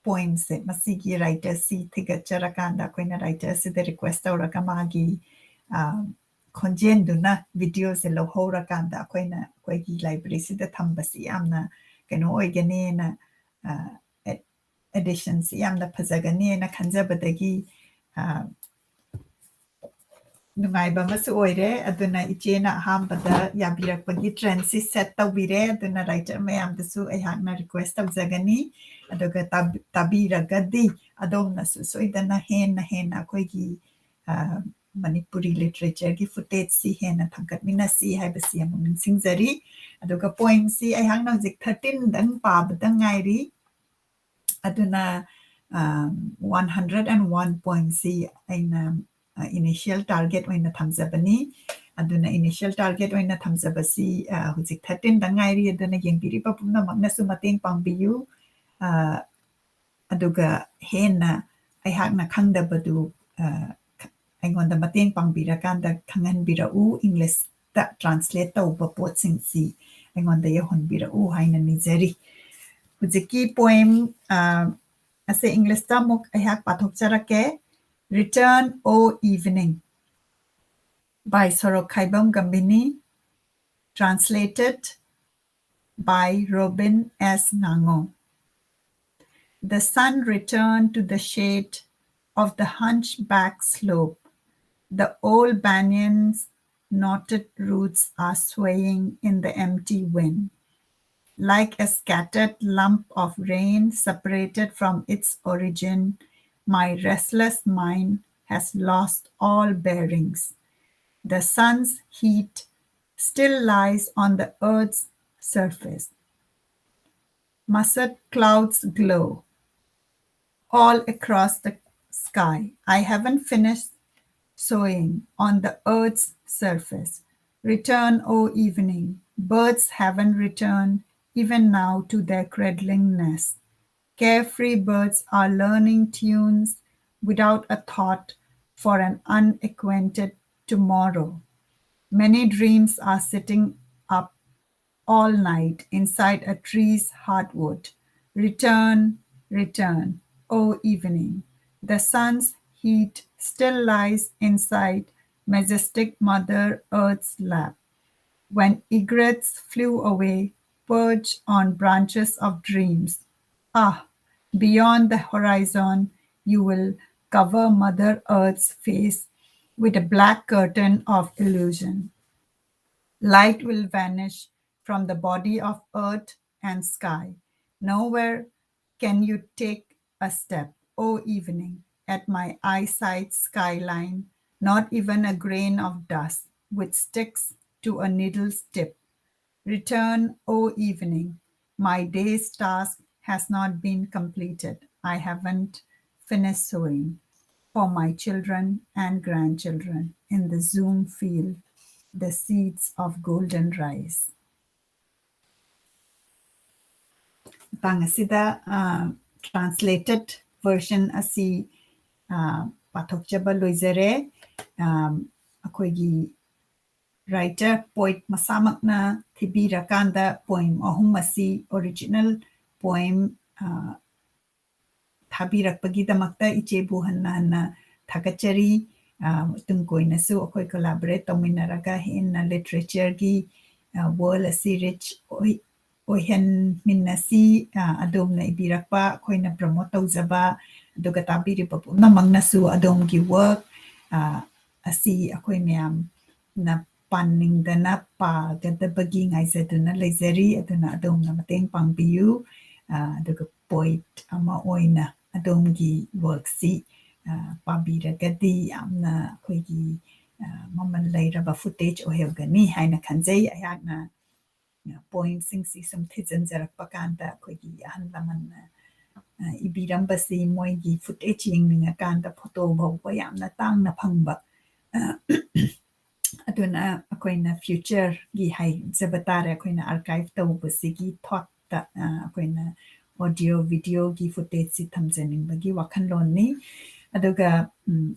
poemꯁꯦ, ꯃꯁꯤꯒꯤ writerꯁꯤ ꯊꯤꯒꯠꯆꯔꯀꯥꯟꯗ ꯑꯩꯈꯣꯏꯅ writerꯁꯤꯗ request ꯇꯧꯔꯒ ꯃꯥꯒꯤ, ꯑ, ꯈꯣꯟꯖꯦꯜꯗꯨꯅ videoꯁꯦ ꯂꯧꯍꯧꯔꯀꯥꯟꯗ ꯑꯩꯈꯣꯏꯅ ꯑꯩꯈꯣꯏꯒꯤ libraryꯁꯤꯗ ꯊꯝꯕꯁꯤ ꯌꯥꯝꯅ ꯀꯩꯅꯣ ꯑꯣꯏꯒꯅꯤꯅ, ꯑ, ꯑꯦ-, additionꯁꯤ ꯌꯥꯝꯅ ꯐꯖꯒꯅꯤꯅ ꯈꯟꯖꯕꯗꯒꯤ, ꯑ, ꯅꯨꯡꯉꯥꯏꯕ ꯑꯃꯁꯨ ꯑꯣꯏꯔꯦ꯫ ꯑꯗꯨꯅ ꯏꯆꯦꯅ ꯑꯍꯥꯟꯕꯗ ꯌꯥꯕꯤꯔꯛꯄꯒꯤ trendꯁꯤ set ꯇꯧꯕꯤꯔꯦ꯫ ꯑꯗꯨꯅ writer ꯃꯌꯥꯝꯗꯁꯨ ꯑꯩꯍꯥꯛꯅ request ꯇꯧꯖꯒꯅꯤ꯫ ꯑꯗꯨꯒ ꯇꯥꯕꯤ-, ꯇꯥꯕꯤꯔꯒꯗꯤ ꯑꯗꯣꯝꯅꯁꯨ ꯁꯣꯏꯗꯅ ꯍꯦꯟꯅ ꯍꯦꯟꯅ ꯑꯩꯈꯣꯏꯒꯤ, ꯑ, ꯃꯅꯤꯄꯨꯔꯤ literatureꯒꯤ footageꯁꯤ ꯍꯦꯟꯅ ꯊꯥꯡꯒꯠꯃꯤꯟꯅꯁꯤ ꯍꯥꯏꯕꯁꯤ ꯑꯃꯨꯛ ꯅꯤꯡꯁꯤꯡꯖꯔꯤ꯫ ꯑꯗꯨꯒ poemꯁꯤ ꯑꯩꯍꯥꯛꯅ ꯍꯧꯖꯤꯛ thirteenꯗꯪ ꯄꯥꯕꯗ ꯉꯥꯏꯔꯤ꯫ ꯑꯗꯨꯅ, ꯑ, one hundred and one poemꯁꯤ ꯑꯩꯅ, ꯑ, initial target ꯑꯣꯏꯅ ꯊꯝꯖꯕꯅꯤ꯫ ꯑꯗꯨꯅ initial target ꯑꯣꯏꯅ ꯊꯝꯖꯕꯁꯤ, ꯑ, ꯍꯧꯖꯤꯛ thirteenꯗꯪ ꯉꯥꯏꯔꯤ꯫ ꯑꯗꯨꯅ ꯌꯦꯡꯕꯤꯔꯤꯕ ꯄꯨꯝꯅꯃꯛꯅꯁꯨ ꯃꯇꯦꯡ ꯄꯥꯡꯕꯤꯌꯨ꯫ ꯑ, ꯑꯗꯨꯒ ꯍꯦꯟꯅ ꯑꯩꯍꯥꯛꯅ ꯈꯪꯗꯕꯗꯨ, ꯑ, ꯑꯩꯉꯣꯟꯗ ꯃꯇꯦꯡ ꯄꯥꯡꯕꯤꯔꯀꯥꯟꯗ ꯈꯪꯍꯟꯕꯤꯔꯛꯎ꯫ Englishꯇ translate ꯇꯧꯕ ꯄꯣꯠꯁꯤꯡꯁꯤ ꯑꯩꯉꯣꯟꯗ ꯌꯧꯍꯟꯕꯤꯔꯛꯎ ꯍꯥꯏꯅ ꯅꯤꯖꯔꯤ꯫ ꯍꯧꯖꯤꯛꯀꯤ poem, ꯑ, ꯑꯁꯦ Englishꯇ ꯑꯃꯨꯛ ꯑꯩꯍꯥꯛ ꯄꯥꯊꯣꯛꯆꯔꯛꯀꯦ꯫ Return, O Evening, by Sorokhaibam ꯒꯝꯚꯤꯅꯤ, translated by Robin S Ngango. The sun returned to the shade of the hunchback slope. The old banyans' knotted roots are swaying in the empty wind. Like a scattered lump of rain separated from its origin, my restless mind has lost all bearings. The sun's heat still lies on the earth's surface. Mussed clouds glow all across the sky. I haven't finished sowing on the earth's surface. Return, O evening. Birds haven't returned, even now, to their cradling nest. Carefree birds are learning tunes without a thought for an unacquainted tomorrow. Many dreams are sitting up all night inside a tree's hardwood. Return, return, O evening. The sun's heat still lies inside majestic Mother Earth's lap. When egrets flew away, perch on branches of dreams. Ah, beyond the horizon, you will cover Mother Earth's face with a black curtain of illusion. Light will vanish from the body of earth and sky. Nowhere can you take a step, O evening, at my eyesight skyline, not even a grain of dust which sticks to a needle's tip. Return, O evening. My day's task has not been completed. I haven't finished sowing for my children and grandchildren in the Zoom field the seeds of golden rice. ꯃꯇꯥꯡ ꯑꯁꯤꯗ, ꯑ, translated version ꯑꯁꯤ, ꯑ, ꯄꯥꯊꯣꯛꯆꯕ ꯂꯣꯏꯖꯔꯦ꯫ ꯑ, ꯑꯩꯈꯣꯏꯒꯤ writer, poet ꯃꯁꯥꯃꯛꯅ ꯊꯤꯕꯤꯔꯀꯥꯟꯗ poem ꯑꯍꯨꯝ ꯑꯁꯤ original poem, ꯑ, ꯊꯥꯕꯤꯔꯛꯄꯒꯤꯗꯃꯛꯇ ꯏꯆꯦꯕꯨ ꯍꯟꯅ ꯍꯟꯅ ꯊꯥꯒꯠꯆꯔꯤ꯫ ꯑ, ꯇꯨꯡ ꯀꯣꯏꯅꯁꯨ ꯑꯩꯈꯣꯏ collaborate ꯇꯧꯃꯤꯟꯅꯔꯒ ꯍꯦꯟꯅ literature ꯒꯤ, ꯑ, world ꯑꯁꯤ rich ꯑꯣꯏ-, ꯑꯣꯏꯍꯟꯃꯤꯟꯅꯁꯤ꯫ ꯑ, ꯑꯗꯣꯝꯅ ꯏꯕꯤꯔꯛꯄ ꯑꯩꯈꯣꯏꯅ promote ꯇꯧꯖꯕ, ꯑꯗꯨꯒ ꯇꯥꯕꯤꯔꯤꯕ ꯄꯨꯝꯅꯃꯛꯅꯁꯨ ꯑꯗꯣꯝꯒꯤ work, ꯑ, ꯑꯁꯤ ꯑꯩꯈꯣꯏ ꯃꯌꯥꯝꯅ ꯄꯥꯅꯤꯡꯗꯅ ꯄꯥꯒꯗꯕꯒꯤ ꯉꯥꯏꯖꯗꯨꯅ ꯂꯩꯖꯔꯤ꯫ ꯑꯗꯨꯅ ꯑꯗꯣꯝꯅ ꯃꯇꯦꯡ ꯄꯥꯡꯕꯤꯌꯨ꯫ ꯑ, ꯑꯗꯨꯒ poet ꯑꯃ ꯑꯣꯏꯅ ꯑꯗꯣꯝꯒꯤ work ꯁꯤ, ꯑ, ꯄꯥꯕꯤꯔꯒꯗꯤ ꯌꯥꯝꯅ ꯑꯩꯈꯣꯏꯒꯤ, ꯑ, ꯃꯃꯜ ꯂꯩꯔꯕ footage ꯑꯣꯏꯍꯧꯒꯅꯤ ꯍꯥꯏꯅ ꯈꯟꯖꯩ꯫ ꯑꯩꯍꯥꯛꯅ, ꯑ, poem ꯁꯤꯡꯁꯤ ꯁꯨꯝ ꯊꯤꯖꯤꯟꯖꯔꯛꯄ ꯀꯥꯟꯗ ꯑꯩꯈꯣꯏꯒꯤ ꯑꯍꯜ ꯂꯃꯟꯅ, ꯑ, ꯏꯕꯤꯔꯝꯕꯁꯤ ꯃꯣꯏꯒꯤ footage ꯌꯦꯡꯅꯤꯡꯉꯀꯥꯟꯗ photo ꯐꯥꯎꯕ ꯌꯥꯝꯅ ꯇꯥꯡꯅ ꯐꯪꯕ, ꯑ, ꯑꯗꯨꯅ ꯑꯩꯈꯣꯏꯅ future ꯒꯤ ꯍꯥꯏꯖꯕ ꯇꯥꯔꯦ, ꯑꯩꯈꯣꯏꯅ archive ꯇꯧꯕꯁꯤꯒꯤ thought ꯇ, ꯑ, ꯑꯩꯈꯣꯏꯅ audio, video ꯒꯤ footage ꯁꯤ ꯊꯝꯖꯅꯤꯡꯕꯒꯤ ꯋꯥꯈꯜꯂꯣꯟꯅꯤ꯫ ꯑꯗꯨꯒ, ꯎꯝ,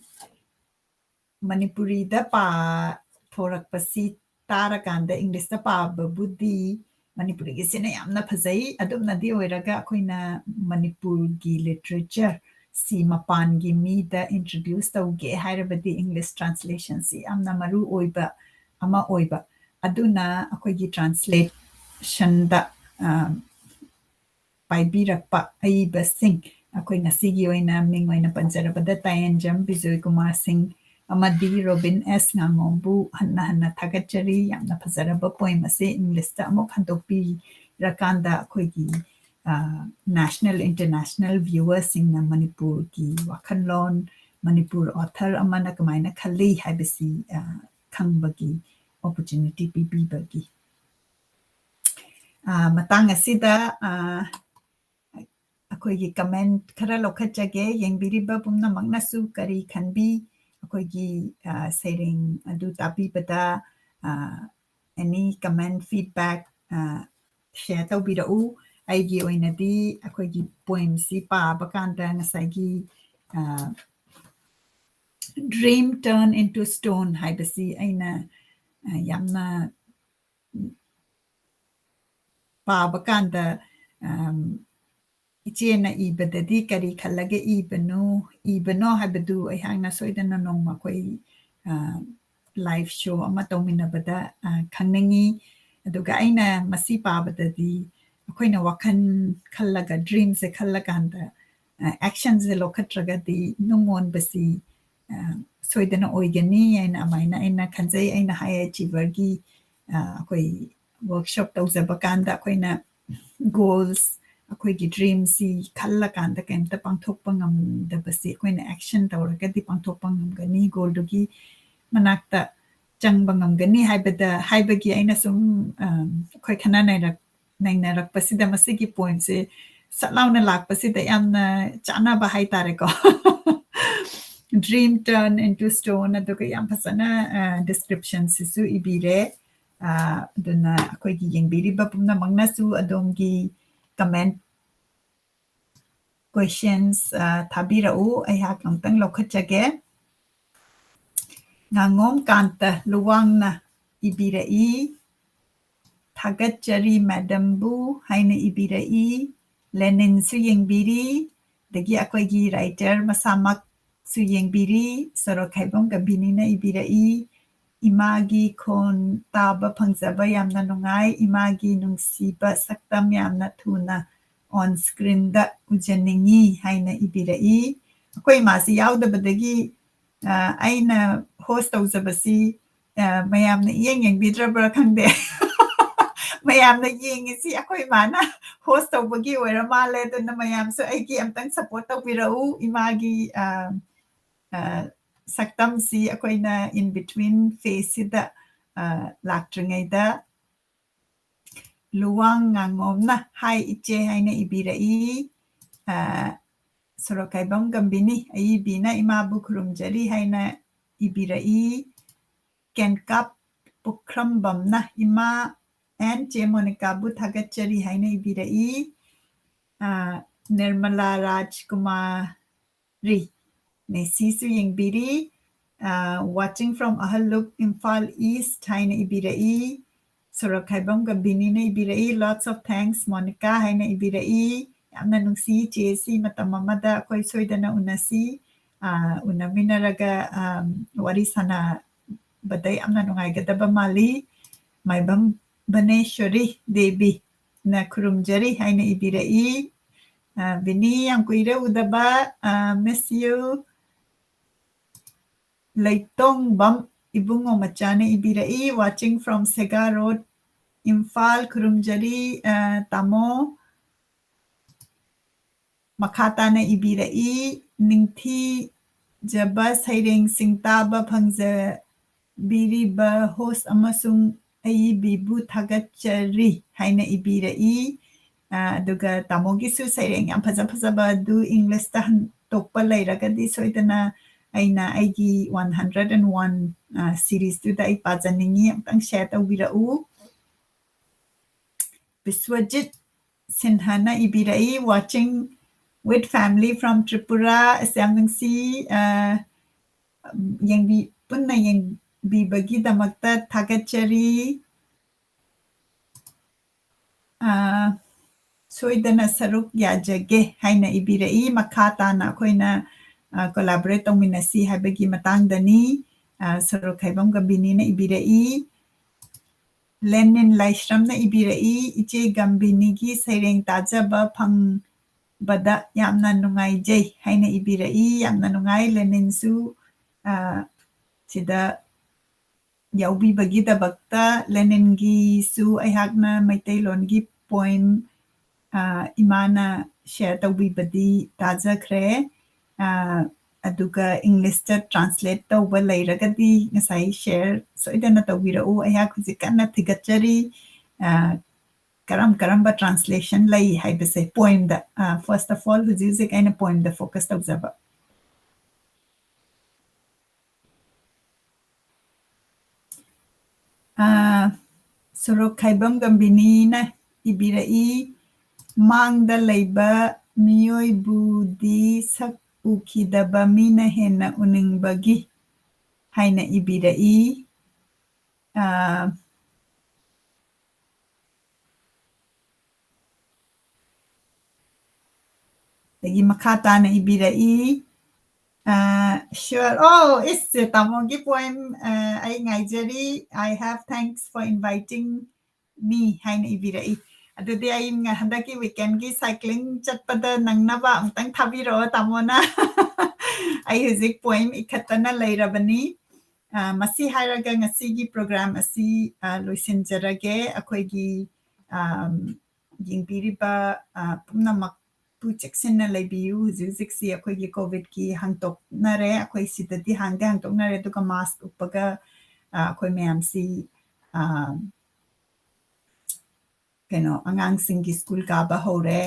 ꯃꯅꯤꯄꯨꯔꯤꯗ ꯄꯥꯊꯣꯔꯛꯄꯁꯤ ꯇꯥꯔꯀꯥꯟꯗ English ꯇ ꯄꯥꯕꯕꯨꯗꯤ ꯃꯅꯤꯄꯨꯔꯤꯒꯤꯁꯤꯅ ꯌꯥꯝꯅ ꯐꯖꯩ꯫ ꯑꯗꯨꯝꯅꯗꯤ ꯑꯣꯏꯔꯒ ꯑꯩꯈꯣꯏꯅ ꯃꯅꯤꯄꯨꯔꯒꯤ literature ꯁꯤ ꯃꯄꯥꯟꯒꯤ ꯃꯤꯗ introduce ꯇꯧꯒꯦ ꯍꯥꯏꯔꯕꯗꯤ English translation ꯁꯤ ꯌꯥꯝꯅ ꯃꯔꯨ ꯑꯣꯏꯕ ꯑꯃ ꯑꯣꯏꯕ꯫ ꯑꯗꯨꯅ ꯑꯩꯈꯣꯏꯒꯤ translation ꯗ, ꯑ, ꯄꯥꯏꯕꯤꯔꯛꯄ ꯑꯏꯕꯁꯤꯡ, ꯑꯩꯈꯣꯏ ꯉꯁꯤꯒꯤ ꯑꯣꯏꯅ ꯃꯤꯡ ꯑꯣꯏꯅ ꯄꯟꯖꯔꯕꯗ ꯇꯥꯌꯦꯟꯖꯝ ꯕꯤꯖꯣꯏ ꯀꯨꯃꯥꯔ ꯁꯤꯡ, ꯑꯃꯗꯤ ꯔꯣꯕꯤꯟ ꯑꯦꯁ ꯉꯥꯉꯣꯝꯕꯨ ꯍꯟꯅ ꯍꯟꯅ ꯊꯥꯒꯠꯆꯔꯤ꯫ ꯌꯥꯝꯅ ꯐꯖꯔꯕ poem ꯑꯁꯤ English ꯇ ꯑꯃꯨꯛ ꯍꯟꯗꯣꯛꯄꯤꯔꯀꯥꯟꯗ ꯑꯩꯈꯣꯏꯒꯤ, ꯑ, national, international viewer ꯁꯤꯡꯅ ꯃꯅꯤꯄꯨꯔꯒꯤ ꯋꯥꯈꯜꯂꯣꯟ, ꯃꯅꯤꯄꯨꯔ author ꯑꯃꯅ ꯀꯃꯥꯏꯅ ꯈꯜꯂꯤ ꯍꯥꯏꯕꯁꯤ, ꯑ, ꯈꯪꯕꯒꯤ opportunity ꯄꯤꯕꯤꯕꯒꯤ꯫ ꯑ, ꯃꯇꯥꯡ ꯑꯁꯤꯗ, ꯑ, ꯑꯩꯈꯣꯏꯒꯤ comment ꯈꯔ ꯂꯧꯈꯠꯆꯒꯦ꯫ ꯌꯦꯡꯕꯤꯔꯤꯕ ꯄꯨꯝꯅꯃꯛꯅꯁꯨ ꯀꯔꯤ ꯈꯟꯕꯤ? ꯑꯩꯈꯣꯏꯒꯤ, ꯑ, ꯁꯩꯔꯦꯡ ꯑꯗꯨ ꯇꯥꯕꯤꯕꯗ, ꯑ, any comment, feedback, ꯑ, share ꯇꯧꯕꯤꯔꯛꯎ꯫ ꯑꯩꯒꯤ ꯑꯣꯏꯅꯗꯤ ꯑꯩꯈꯣꯏꯒꯤ poem ꯁꯤ ꯄꯥꯕ ꯀꯥꯟꯗ ꯉꯁꯥꯏꯒꯤ, ꯑ, "Dream turn into stone" ꯍꯥꯏꯕꯁꯤ ꯑꯩꯅ, ꯑ, ꯌꯥꯝꯅ ꯄꯥꯕ ꯀꯥꯟꯗ, ꯑꯝ, ꯏꯆꯦꯅ ꯏꯕꯗꯗꯤ ꯀꯔꯤ ꯈꯜꯂꯒ ꯏꯕꯅꯣ, ꯏꯕꯅꯣ ꯍꯥꯏꯕꯗꯨ ꯑꯩꯍꯥꯛꯅ ꯁꯣꯏꯗꯅ ꯅꯣꯡꯃ ꯑꯩꯈꯣꯏ, ꯑ, live show ꯑꯃ ꯇꯧꯃꯤꯟꯅꯕꯗ, ꯑ, ꯈꯪꯅꯤꯡꯉꯤ꯫ ꯑꯗꯨꯒ ꯑꯩꯅ ꯃꯁꯤ ꯄꯥꯕꯗꯗꯤ ꯑꯩꯈꯣꯏꯅ ꯋꯥꯈꯜ ꯈꯜꯂꯒ, dream ꯁꯦ ꯈꯜꯂꯀꯥꯟꯗ, ꯑ, action ꯁꯦ ꯂꯧꯈꯠꯇ꯭ꯔꯒꯗꯤ ꯅꯨꯡ ꯑꯣꯟꯕꯁꯤ, ꯑ, ꯁꯣꯏꯗꯅ ꯑꯣꯏꯒꯅꯤ ꯍꯥꯏꯅ ꯑꯃꯥꯏꯅ ꯑꯩꯅ ꯈꯟꯖꯩ꯫ ꯑꯩꯅ high achiever ꯒꯤ, ꯑ, ꯑꯩꯈꯣꯏ workshop ꯇꯧꯖꯕ ꯀꯥꯟꯗ ꯑꯩꯈꯣꯏꯅ goals, ꯑꯩꯈꯣꯏꯒꯤ dream ꯁꯤ ꯈꯜꯂꯀꯥꯟꯗ ꯀꯩꯝꯇ ꯄꯥꯡꯊꯣꯛꯄ ꯉꯝꯗꯕꯁꯤ ꯑꯩꯈꯣꯏꯅ action ꯇꯧꯔꯒꯗꯤ ꯄꯥꯡꯊꯣꯛꯄ ꯉꯝꯒꯅꯤ, goal ꯗꯨꯒꯤ ꯃꯅꯥꯛꯇ ꯆꯪꯕ ꯉꯝꯒꯅꯤ ꯍꯥꯏꯕꯗ, ꯍꯥꯏꯕꯒꯤ ꯑꯩꯅ ꯁꯨꯝ, ꯑ, ꯑꯩꯈꯣꯏ ꯈꯟꯅ ꯅꯩꯔꯛ-, ꯅꯩꯅꯔꯛꯄꯁꯤꯗ ꯃꯁꯤꯒꯤ poem ꯁꯦ ꯁꯠ ꯂꯥꯎꯅ ꯂꯥꯛꯄꯁꯤꯗ ꯌꯥꯝꯅ ꯆꯥꯟꯅꯕ ꯍꯥꯏꯇꯥꯔꯦꯀꯣ꯫ "Dream turn into stone" ꯑꯗꯨꯒ ꯌꯥꯝ ꯐꯖꯅ, ꯑ, description ꯁꯤꯁꯨ ꯏꯕꯤꯔꯦ꯫ ꯑ, ꯑꯗꯨꯅ ꯑꯩꯈꯣꯏꯒꯤ ꯌꯦꯡꯕꯤꯔꯤꯕ ꯄꯨꯝꯅꯃꯛꯅꯁꯨ ꯑꯗꯣꯝꯒꯤ comment, questions, ꯑ, ꯊꯥꯕꯤꯔꯛꯎ꯫ ꯑꯩꯍꯥꯛ ꯑꯃꯨꯛꯇꯪ ꯂꯧꯈꯠꯆꯒꯦ꯫ ꯉꯥꯉꯣꯝ ꯀꯥꯟꯇ ꯂꯨꯋꯥꯡꯅ ꯏꯕꯤꯔꯛꯏ, "ꯊꯥꯒꯠꯆꯔꯤ madam ꯕꯨ" ꯍꯥꯏꯅ ꯏꯕꯤꯔꯛꯏ꯫ ꯂꯦꯅꯤꯟꯁꯨ ꯌꯦꯡꯕꯤꯔꯤ, ꯑꯗꯒꯤ ꯑꯩꯈꯣꯏꯒꯤ writer ꯃꯁꯥꯃꯛꯁꯨ ꯌꯦꯡꯕꯤꯔꯤ, ꯁꯣꯔꯣꯛꯈꯥꯏꯕꯝ ꯒꯝꯚꯤꯅꯤꯅ ꯏꯕꯤꯔꯛꯏ, "ꯏꯃꯥꯒꯤ ꯈꯣꯟ ꯇꯥꯕ ꯐꯪꯖꯕ ꯌꯥꯝꯅ ꯅꯨꯡꯉꯥꯏ, ꯏꯃꯥꯒꯤ ꯅꯨꯡꯁꯤꯕ ꯁꯛꯇꯝ ꯌꯥꯝꯅ ꯊꯨꯅ on screen ꯗ ꯎꯖꯅꯤꯡꯉꯤ" ꯍꯥꯏꯅ ꯏꯕꯤꯔꯛꯏ꯫ ꯑꯩꯈꯣꯏ ꯏꯃꯥꯁꯤ ꯌꯥꯎꯗꯕꯗꯒꯤ ꯑ, ꯑꯩꯅ host ꯇꯧꯖꯕꯁꯤ, ꯑ, ꯃꯌꯥꯝꯅ ꯏꯌꯦꯡ ꯌꯦꯡꯕꯤꯗ꯭ꯔꯕ꯭ꯔꯥ ꯈꯪꯗꯦ꯫ ꯃꯌꯥꯝꯅ ꯌꯦꯡꯉꯤꯁꯤ ꯑꯩꯈꯣꯏ ꯏꯃꯥꯅ host ꯇꯧꯕꯒꯤ ꯑꯣꯏꯔ ꯃꯥꯜꯂꯦ꯫ ꯑꯗꯨꯅ ꯃꯌꯥꯝꯁꯨ ꯑꯩꯒꯤ ꯑꯝꯇꯪ support ꯇꯧꯕꯤꯔꯛꯎ꯫ ꯏꯃꯥꯒꯤ, ꯑ, ꯑ, ꯁꯛꯇꯝꯁꯤ ꯑꯩꯈꯣꯏꯅ in between phaseꯁꯤꯗ, ꯑ, ꯂꯥꯛꯇ꯭ꯔꯤꯉꯩꯗ ꯂꯨꯋꯥꯡ ꯉꯥꯉꯣꯝꯅ "Hi ꯏꯆꯦ" ꯍꯥꯏꯅ ꯏꯕꯤꯔꯛꯏ꯫ ꯑ, ꯁꯣꯔꯣꯛꯈꯥꯏꯕꯝ ꯒꯝꯕꯤꯅꯤ ꯑꯏꯕꯤꯅ ꯏꯃꯥꯕꯨ ꯈꯨꯔꯨꯝꯖꯔꯤ ꯍꯥꯏꯅ ꯏꯕꯤꯔꯛꯏ꯫ ꯀꯦꯟꯀꯥꯞ ꯄꯨꯈ꯭ꯔꯝꯕꯝꯅ "ꯏꯃꯥ and ꯆꯦ ꯃꯣꯅꯤꯀꯥꯕꯨ ꯊꯥꯒꯠꯆꯔꯤ" ꯍꯥꯏꯅ ꯏꯕꯤꯔꯛꯏ꯫ ꯑ, ꯅꯤꯔꯃꯂꯥ ꯔꯥꯖꯀꯨꯃꯥꯔꯤ ꯅꯦꯁꯤꯁꯨ ꯌꯦꯡꯕꯤꯔꯤ꯫ ꯑ, "Watching from ꯑꯍꯜꯂꯨꯞ, ꯏꯝꯐꯥꯜ East" ꯍꯥꯏꯅ ꯏꯕꯤꯔꯛꯏ꯫ ꯁꯣꯔꯣꯛꯈꯥꯏꯕꯝ ꯒꯝꯕꯤꯅꯤꯅ ꯏꯕꯤꯔꯛꯏ꯫ "Lots of thanks ꯃꯣꯅꯤꯀꯥ" ꯍꯥꯏꯅ ꯏꯕꯤꯔꯛꯏ꯫ "ꯌꯥꯝꯅ ꯅꯨꯡꯁꯤ ꯏꯆꯦ, ꯁꯤ ꯃꯇꯝ ꯑꯃꯗ ꯑꯩꯈꯣꯏ ꯁꯣꯏꯗꯅ ꯎꯅꯁꯤ꯫ ꯑ, ꯎꯅꯃꯤꯟꯅꯔꯒ, ꯑ, ꯋꯥꯔꯤ ꯁꯥꯟꯅꯕꯗ ꯌꯥꯝꯅ ꯅꯨꯡꯉꯥꯏꯒꯗꯕ ꯃꯥꯜꯂꯤ꯫ ꯃꯥꯏꯕꯝ ꯚꯅꯦꯁ꯭ꯋꯔꯤ ꯗꯦꯕꯤꯅ ꯈꯨꯔꯨꯝꯖꯔꯤ" ꯍꯥꯏꯅ ꯏꯕꯤꯔꯛꯏ꯫ ꯑ, ꯕꯤꯅꯤ, ꯌꯥꯝ ꯀꯨꯏꯔꯦ ꯎꯗꯕ꯫ ꯑ, miss you꯫ ꯂꯩꯇꯣꯡꯕꯝ ꯏꯕꯨꯡꯉꯣ ꯃꯆꯥꯅ ꯏꯕꯤꯔꯛꯏ꯫ "Watching from ꯁꯦꯒꯥ ꯔꯣꯗ, ꯏꯝꯐꯥꯜ" ꯈꯨꯔꯨꯝꯖꯔꯤ, ꯑ, ꯇꯥꯃꯣ꯫ ꯃꯈꯥ ꯇꯥꯅ ꯏꯕꯤꯔꯛꯏ, "ꯅꯤꯡꯊꯤꯖꯕ ꯁꯩꯔꯦꯡꯁꯤꯡ ꯇꯥꯕ ꯐꯪꯖꯕꯤꯔꯤꯕ host ꯑꯃꯁꯨꯡ ꯑꯏꯕꯤꯕꯨ ꯊꯥꯒꯠꯆꯔꯤ" ꯍꯥꯏꯅ ꯏꯕꯤꯔꯛꯏ꯫ ꯑ, ꯑꯗꯨꯒ ꯇꯥꯃꯣꯒꯤꯁꯨ ꯁꯩꯔꯦꯡ ꯌꯥꯝ ꯐꯖ ꯐꯖꯕ ꯑꯗꯨ Englishꯇ ꯍꯟꯗꯣꯛꯄ ꯂꯩꯔꯒꯗꯤ ꯁꯣꯏꯗꯅ ꯑꯩꯅ ꯑꯩꯒꯤ one hundred and one, ꯑ, seriesꯇꯨꯗ ꯑꯩ ꯄꯥꯖꯅꯤꯡꯉꯤ, ꯑꯝꯇꯪ share ꯇꯧꯕꯤꯔꯛꯎ꯫ Biswajit ꯁꯤꯟꯍꯥꯅ ꯏꯕꯤꯔꯛꯏ, "Watching with family from Tripura"꯫ ꯑꯁ, ꯌꯥꯝ ꯅꯨꯡꯁꯤ꯫ ꯑ, ꯌꯦꯡꯕꯤ-, ꯄꯨꯟꯅ ꯌꯦꯡꯕꯤꯕꯒꯤꯗꯃꯛꯇ ꯊꯥꯒꯠꯆꯔꯤ꯫ ꯑ, "ꯁꯣꯏꯗꯅ ꯁꯔꯨꯛ ꯌꯥꯖꯒꯦ" ꯍꯥꯏꯅ ꯏꯕꯤꯔꯛꯏ꯫ ꯃꯈꯥ ꯇꯥꯅ ꯑꯩꯈꯣꯏꯅ, ꯑ, collaborate ꯇꯧꯃꯤꯟꯅꯁꯤ ꯍꯥꯏꯕꯒꯤ ꯃꯇꯥꯡꯗꯅꯤ꯫ ꯑ, ꯁꯣꯔꯣꯛꯈꯥꯏꯕꯝ ꯒꯝꯕꯤꯅꯤꯅ ꯏꯕꯤꯔꯛꯏ꯫ ꯂꯦꯅꯤꯟ ꯂꯥꯏꯁ꯭ꯔꯝꯅ ꯏꯕꯤꯔꯛꯏ, "ꯏꯆꯦ ꯒꯝꯕꯤꯅꯤꯒꯤ ꯁꯩꯔꯦꯡ ꯇꯥꯖꯕ ꯐꯪꯕꯗ ꯌꯥꯝꯅ ꯅꯨꯡꯉꯥꯏꯖꯩ" ꯍꯥꯏꯅ ꯏꯕꯤꯔꯛꯏ꯫ ꯌꯥꯝꯅ ꯅꯨꯡꯉꯥꯏ꯫ ꯂꯦꯅꯤꯟꯁꯨ ꯑ, ꯁꯤꯗ ꯌꯥꯎꯕꯤꯕꯒꯤꯗꯃꯛꯇ ꯂꯦꯅꯤꯟꯒꯤꯁꯨ ꯑꯩꯍꯥꯛꯅ ꯃꯩꯇꯩꯂꯣꯟꯒꯤ poem, ꯑ, ꯏꯃꯥꯅ share ꯇꯧꯕꯤꯕꯗꯤ ꯇꯥꯖꯈ꯭ꯔꯦ꯫ ꯑ, ꯑꯗꯨꯒ English ꯇ translate ꯇꯧꯕ ꯂꯩꯔꯒꯗꯤ ꯉꯁꯥꯏ share ꯁꯣꯏꯗꯅ ꯇꯧꯕꯤꯔꯛꯎ꯫ ꯑꯩꯍꯥꯛ ꯍꯧꯖꯤꯛ ꯀꯟꯅ ꯊꯤꯒꯠꯆꯔꯤ꯫ ꯑ, ꯀꯔꯝ ꯀꯔꯝꯕ translation ꯂꯩ ꯍꯥꯏꯕꯁꯦ poem ꯗ꯫ ꯑ, first of all, ꯍꯧꯖꯤꯛ ꯍꯧꯖꯤꯛ ꯑꯩꯅ poem ꯗ focus ꯇꯧꯖꯕ꯫ ꯑ, ꯁꯣꯔꯣꯛꯈꯥꯏꯕꯝ ꯒꯝꯚꯤꯅꯤꯅ ꯏꯕꯤꯔꯛꯏ, "ꯃꯥꯡꯗ ꯂꯩꯕ ꯃꯤꯑꯣꯏꯕꯨꯗꯤ ꯁꯛ ꯎꯈꯤꯗꯕ ꯃꯤꯅ ꯍꯦꯟꯅ ꯎꯅꯤꯡꯕꯒꯤ" ꯍꯥꯏꯅ ꯏꯕꯤꯔꯛꯏ꯫ ꯑ, ꯑꯗꯒꯤ ꯃꯈꯥ ꯇꯥꯅ ꯏꯕꯤꯔꯛꯏ, ꯑ, sure, oh, ꯏꯁ, ꯇꯥꯃꯣꯒꯤ poem, ꯑ, ꯑꯩ ꯉꯥꯏꯖꯔꯤ꯫ "I have, thanks for inviting me" ꯍꯥꯏꯅ ꯏꯕꯤꯔꯛꯏ꯫ ꯑꯗꯨꯗꯤ ꯑꯩ ꯉ-, ꯍꯟꯗꯛꯀꯤ weekend ꯒꯤ cycling ꯆꯠꯄꯗ ꯅꯪꯅꯕ ꯑꯃꯨꯛꯇꯪ ꯊꯥꯕꯤꯔꯛꯑꯣ, ꯇꯥꯃꯣꯅ꯫ ꯑꯩ ꯍꯧꯖꯤꯛ poem ꯏꯈꯠꯇꯅ ꯂꯩꯔꯕꯅꯤ꯫ ꯑ, ꯃꯁꯤ ꯍꯥꯏꯔꯒ ꯉꯁꯤꯒꯤ program ꯑꯁꯤ, ꯑ, ꯂꯣꯏꯁꯤꯟꯖꯔꯒꯦ꯫ ꯑꯩꯈꯣꯏꯒꯤ, ꯑꯝ, ꯌꯦꯡꯕꯤꯔꯤꯕ, ꯑ, ꯄꯨꯝꯅꯃꯛꯄꯨ ꯆꯦꯛꯁꯤꯟꯅ ꯂꯩꯕꯤꯌꯨ꯫ ꯍꯧꯖꯤꯛ ꯍꯧꯖꯤꯛꯁꯤ ꯑꯩꯈꯣꯏꯒꯤ COVID ꯀꯤ ꯍꯥꯡꯗꯣꯛꯅꯔꯦ꯫ ꯑꯩꯈꯣꯏ ꯁꯤꯗꯗꯤ ꯍꯥꯡꯗꯤ ꯍꯥꯡꯗꯣꯛꯅꯔꯦ, ꯑꯗꯨꯒ mask ꯎꯞꯄꯒ, ꯑ, ꯑꯩꯈꯣꯏ ꯃꯌꯥꯝꯁꯤ, ꯑ, ꯀꯩꯅꯣ, ꯑꯉꯥꯡꯁꯤꯡꯒꯤ school ꯀꯥꯕ ꯍꯧꯔꯦ꯫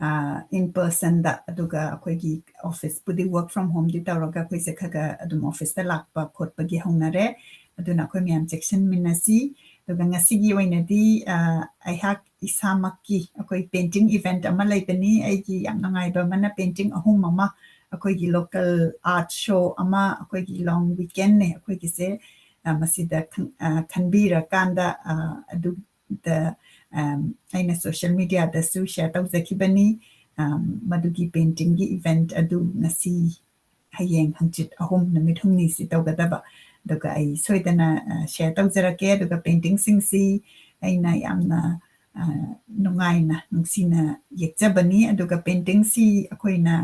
ꯑ, in person ꯗ, ꯑꯗꯨꯒ ꯑꯩꯈꯣꯏꯒꯤ office ꯄꯨꯗꯤ work from home ꯗꯤ ꯇꯧꯔꯒ ꯑꯩꯈꯣꯏꯁꯦ ꯈꯔ ꯈꯔ ꯑꯗꯨꯝ office ꯇ ꯂꯥꯛꯄ ꯈꯣꯠꯄꯒꯤ ꯍꯧꯅꯔꯦ꯫ ꯑꯗꯨꯅ ꯑꯩꯈꯣꯏ ꯃꯌꯥꯝ ꯆꯦꯛꯁꯤꯟꯃꯤꯟꯅꯁꯤ꯫ ꯑꯗꯨꯒ ꯉꯁꯤꯒꯤ ꯑꯣꯏꯅꯗꯤ, ꯑ, ꯑꯩꯍꯥꯛ ꯏꯁꯥꯃꯛꯀꯤ ꯑꯩꯈꯣꯏ painting event ꯑꯃ ꯂꯩꯕꯅꯤ꯫ ꯑꯩꯒꯤ ꯌꯥꯝ ꯅꯨꯡꯉꯥꯏꯕ ꯑꯃꯅ painting ꯑꯍꯨꯝ ꯑꯃ ꯑꯩꯈꯣꯏꯒꯤ local art show ꯑꯃ ꯑꯩꯈꯣꯏꯒꯤ long weekend ꯅꯦ ꯑꯩꯈꯣꯏꯒꯤꯁꯦ꯫ ꯑ, ꯃꯁꯤꯗ ꯈꯟ-, ꯑ, ꯈꯟꯕꯤꯔꯀꯥꯟꯗ, ꯑ, ꯑꯗꯨ ꯗ, ꯑꯝ, ꯑꯩꯅ social media ꯗꯁꯨ share ꯇꯧꯖꯈꯤꯕꯅꯤ꯫ ꯑꯝ, ꯃꯗꯨꯒꯤ painting ꯒꯤ event ꯑꯗꯨ ꯉꯁꯤ, ꯍꯌꯦꯡ, ꯍꯪꯆꯤꯠ ꯑꯍꯨꯝ, ꯅꯨꯃꯤꯠ ꯍꯨꯝꯅꯤꯁꯤ ꯇꯧꯒꯗꯕ꯫ ꯑꯗꯨꯒ ꯑꯩ ꯁꯣꯏꯗꯅ, ꯑ, share ꯇꯧꯖꯔꯛꯀꯦ꯫ ꯑꯗꯨꯒ painting ꯁꯤꯡꯁꯤ ꯑꯩꯅ ꯌꯥꯝꯅ, ꯑ, ꯅꯨꯡꯉꯥꯏꯅ, ꯅꯨꯡꯁꯤꯅ ꯌꯦꯛꯆꯕꯅꯤ꯫ ꯑꯗꯨꯒ painting ꯁꯤ ꯑꯩꯈꯣꯏꯅ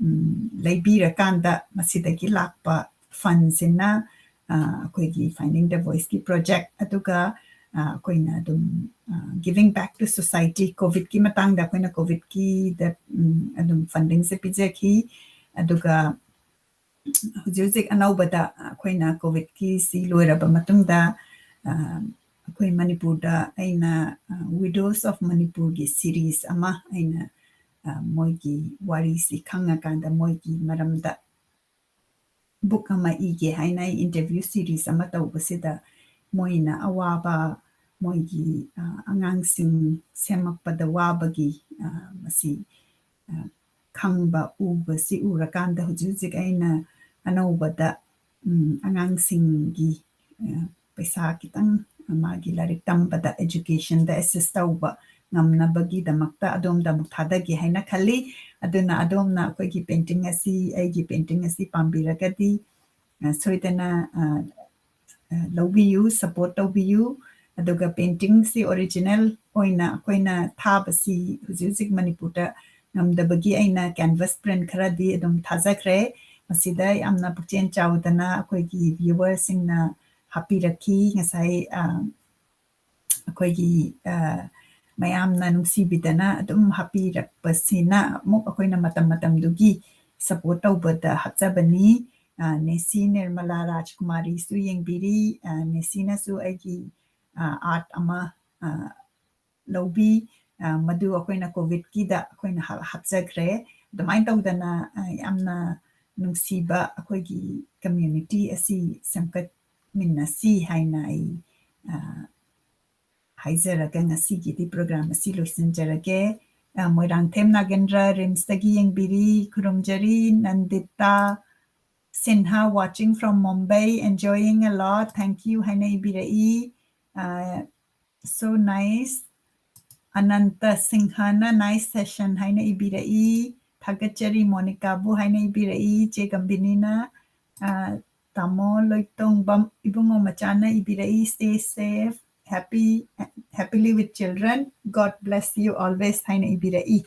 ꯎꯝ, ꯂꯩꯕꯤꯔꯀꯥꯟꯗ ꯃꯁꯤꯗꯒꯤ ꯂꯥꯛꯄ ꯐꯟꯁꯤꯅ ꯑꯩꯈꯣꯏꯒꯤ Finding the Voiceꯀꯤ ꯄ꯭ꯔꯣꯖꯦꯛ, ꯑꯗꯨꯒ ꯑꯩꯈꯣꯏꯅ ꯑꯗꯨꯝ Giving Back to Society, ꯀꯣꯚꯤꯗꯀꯤ ꯃꯇꯥꯡꯗ ꯑꯩꯈꯣꯏꯅ ꯀꯣꯚꯤꯗꯀꯤꯗ ꯑꯗꯨꯝ ꯐꯟꯗꯤꯡꯁꯦ ꯄꯤꯖꯈꯤ꯫ ꯑꯗꯨꯒ ꯍꯧꯖꯤꯛ ꯍꯧꯖꯤꯛ ꯑꯅꯧꯕꯗ ꯑꯩꯈꯣꯏꯅ ꯀꯣꯚꯤꯗꯀꯤꯁꯤ ꯂꯣꯏꯔꯕ ꯃꯇꯨꯡꯗ ꯑꯩꯈꯣꯏ ꯃꯅꯤꯄꯨꯔꯗ ꯑꯩꯅ Widows of Manipurꯒꯤ ꯁꯤꯔꯤꯁ ꯑꯃ ꯑꯩꯅ ꯃꯣꯏꯒꯤ ꯋꯥꯔꯤꯁꯤ ꯈꯪꯉꯀꯥꯟꯗ ꯃꯣꯏꯒꯤ ꯃꯔꯝꯗ ꯕꯨꯛ ꯑꯃ ꯏꯒꯦ ꯍꯥꯏꯅ ꯑꯩ ꯏꯟꯇꯔꯚ꯭ꯌꯨ ꯁꯤꯔꯤꯁ ꯑꯃ ꯇꯧꯕꯁꯤꯗ ꯃꯣꯏꯅ ꯑꯋꯥꯕ, ꯃꯣꯏꯒꯤ ꯑꯉꯥꯡꯁꯤꯡ ꯁꯦꯝꯃꯛꯄꯗ ꯋꯥꯕꯒꯤ ꯃꯁꯤ ꯈꯪꯕ ꯎꯕꯁꯤ ꯎꯔꯀꯥꯟꯗ ꯍꯧꯖꯤꯛ ꯍꯧꯖꯤꯛ ꯑꯩꯅ ꯑꯅꯧꯕꯗ ꯑꯉꯥꯡꯁꯤꯡꯒꯤ ꯄꯩꯁꯥ ꯈꯤꯇꯪ ꯃꯥꯒꯤ ꯂꯥꯏꯔꯤꯛ ꯇꯝꯕꯗ educationꯗ assist ꯇꯧꯕ ꯉꯝꯅꯕꯒꯤꯗꯃꯛꯇ ꯑꯗꯣꯝꯗ ꯑꯃꯨꯛ ꯊꯥꯗꯒꯦ ꯍꯥꯏꯅ ꯈꯜꯂꯤ꯫ ꯑꯗꯨꯅ ꯑꯗꯣꯝꯅ ꯑꯩꯈꯣꯏꯒꯤ painting ꯑꯁꯤ, ꯑꯩꯒꯤ painting ꯑꯁꯤ ꯄꯥꯝꯕꯤꯔꯒꯗꯤ ꯁꯣꯏꯗꯅ ꯂꯧꯕꯤꯌꯨ, support ꯇꯧꯕꯤꯌꯨ꯫ ꯑꯗꯨꯒ paintingꯁꯤ original ꯑꯣꯏꯅ ꯑꯩꯈꯣꯏꯅ ꯊꯥꯕꯁꯤ ꯍꯧꯖꯤꯛ ꯍꯧꯖꯤꯛ ꯃꯅꯤꯄꯨꯔꯗ ꯉꯝꯗꯕꯒꯤ ꯑꯩꯅ canvas print ꯈꯔꯗꯤ ꯑꯗꯨꯝ ꯊꯥꯖꯈ꯭ꯔꯦ꯫ ꯃꯁꯤꯗ ꯌꯥꯝꯅ ꯄꯨꯛꯆꯦꯜ ꯆꯥꯎꯗꯅ ꯑꯩꯈꯣꯏꯒꯤ viewerꯁꯤꯡꯅ ꯍꯥꯞꯄꯤꯔꯛꯈꯤ꯫ ꯉꯁꯥꯏ ꯑꯩꯈꯣꯏꯒꯤ ꯃꯌꯥꯝꯅ ꯅꯨꯡꯁꯤꯕꯤꯗꯅ ꯑꯗꯨꯝ ꯍꯥꯞꯄꯤꯔꯛꯄꯁꯤꯅ ꯑꯃꯨꯛ ꯑꯩꯈꯣꯏꯅ ꯃꯇꯝ ꯃꯇꯝꯗꯨꯒꯤ support ꯇꯧꯕꯗ ꯍꯥꯞꯆꯕꯅꯤ꯫ ꯅꯦꯁꯤ ꯅꯤꯔꯃꯂꯥ ꯔꯥꯖꯀꯨꯃꯥꯔꯤꯁꯨ ꯌꯦꯡꯕꯤꯔꯤ꯫ ꯅꯦꯁꯤꯅꯁꯨ ꯑꯩꯒꯤ art ꯑꯃ ꯂꯧꯕꯤ꯫ ꯃꯗꯨ ꯑꯩꯈꯣꯏꯅ ꯀꯣꯚꯤꯗꯀꯤꯗ ꯑꯩꯈꯣꯏꯅ ꯍꯥꯞꯆꯈ꯭ꯔꯦ꯫ ꯑꯗꯨꯃꯥꯏꯅ ꯇꯧꯗꯅ ꯌꯥꯝꯅ ꯅꯨꯡꯁꯤꯕ ꯑꯩꯈꯣꯏꯒꯤ community ꯑꯁꯤ ꯁꯦꯝꯒꯠꯃꯤꯟꯅꯁꯤ ꯍꯥꯏꯅ ꯑꯩ ꯍꯥꯏꯖꯔꯒ ꯉꯁꯤꯒꯤꯗꯤ program ꯑꯁꯤ ꯂꯣꯏꯁꯤꯟꯖꯔꯒꯦ꯫ Moirangthem ꯅꯥꯒꯦꯟꯗ꯭ꯔ ꯔꯤꯝꯁꯇꯒꯤ ꯌꯦꯡꯕꯤꯔꯤ, ꯈꯨꯔꯨꯝꯖꯔꯤ꯫ ꯅꯟꯗꯤꯇꯥ Sinha watching from Mumbai, enjoying a lot, thank you ꯍꯥꯏꯅ ꯏꯕꯤꯔꯛꯏ꯫ So nice. ꯑꯅꯟꯇ ꯁꯤꯡꯍꯅ nice session ꯍꯥꯏꯅ ꯏꯕꯤꯔꯛꯏ꯫ ꯊꯥꯒꯠꯆꯔꯤ ꯃꯣꯅꯤꯀꯥꯕꯨ ꯍꯥꯏꯅ ꯏꯕꯤꯔꯛꯏ ꯆꯦ ꯒꯝꯚꯤꯅꯤꯅ꯫ ꯇꯥꯃꯣ ꯂꯣꯏꯇꯣꯡꯕꯝ ꯏꯕꯨꯡꯉꯣ ꯃꯆꯥꯅ ꯏꯕꯤꯔꯛꯏ, stay safe, happy, happily with children, God bless you always ꯍꯥꯏꯅ ꯏꯕꯤꯔꯛꯏ꯫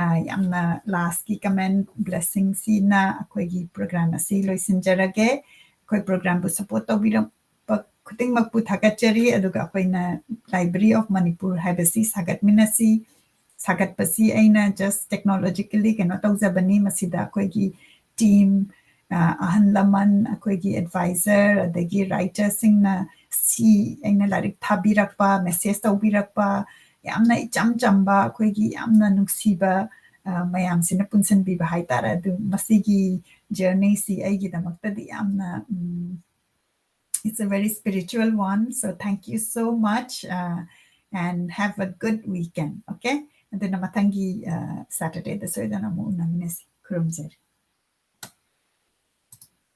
ꯑ, ꯌꯥꯝꯅ last ꯀꯤ comment blessing ꯁꯤꯅ ꯑꯩꯈꯣꯏꯒꯤ program ꯑꯁꯤ ꯂꯣꯏꯁꯤꯟꯖꯔꯒꯦ꯫ ꯑꯩꯈꯣꯏ program ꯕꯨ support ꯇꯧꯕꯤꯔꯛꯄ ꯈꯨꯗꯤꯡꯃꯛꯄꯨ ꯊꯥꯒꯠꯆꯔꯤ꯫ ꯑꯗꯨꯒ ꯑꯩꯈꯣꯏꯅ Library of Manipur ꯍꯥꯏꯕꯁꯤ ꯁꯥꯒꯠꯃꯤꯟꯅꯁꯤ꯫ ꯁꯥꯒꯠꯄꯁꯤ ꯑꯩꯅ just technologically ꯀꯩꯅꯣ ꯇꯧꯖꯕꯅꯤ꯫ ꯃꯁꯤꯗ ꯑꯩꯈꯣꯏꯒꯤ team, ꯑ, ꯑꯍꯜ ꯂꯃꯟ, ꯑꯩꯈꯣꯏꯒꯤ advisor, ꯑꯗꯒꯤ writer ꯁꯤꯡꯅ ꯁꯤ ꯑꯩꯅ ꯂꯥꯏꯔꯤꯛ ꯊꯥꯕꯤꯔꯛꯄ, message ꯇꯧꯕꯤꯔꯛꯄ, ꯌꯥꯝꯅ ꯏꯆꯝ ꯆꯝꯕ, ꯑꯩꯈꯣꯏꯒꯤ ꯌꯥꯝꯅ ꯅꯨꯡꯁꯤꯕ, ꯑ, ꯃꯌꯥꯝꯁꯤꯅ ꯄꯨꯟꯁꯤꯟꯕꯤꯕ ꯍꯥꯏꯇꯥꯔꯦ꯫ ꯑꯗꯨ ꯃꯁꯤꯒꯤ journey ꯁꯤ ꯑꯩꯒꯤꯗꯃꯛꯇꯗꯤ ꯌꯥꯝꯅ, ꯎꯝ, it's a very spiritual one. So thank you so much, uh, and have a good weekend, okay? ꯑꯗꯨꯅ ꯃꯊꯪꯒꯤ, uh, Saturday ꯗ ꯁꯣꯏꯗꯅ ꯑꯃꯨꯛ ꯎꯅꯃꯤꯟꯅꯁꯤ꯫ ꯈꯨꯔꯨꯝꯖꯔꯤ꯫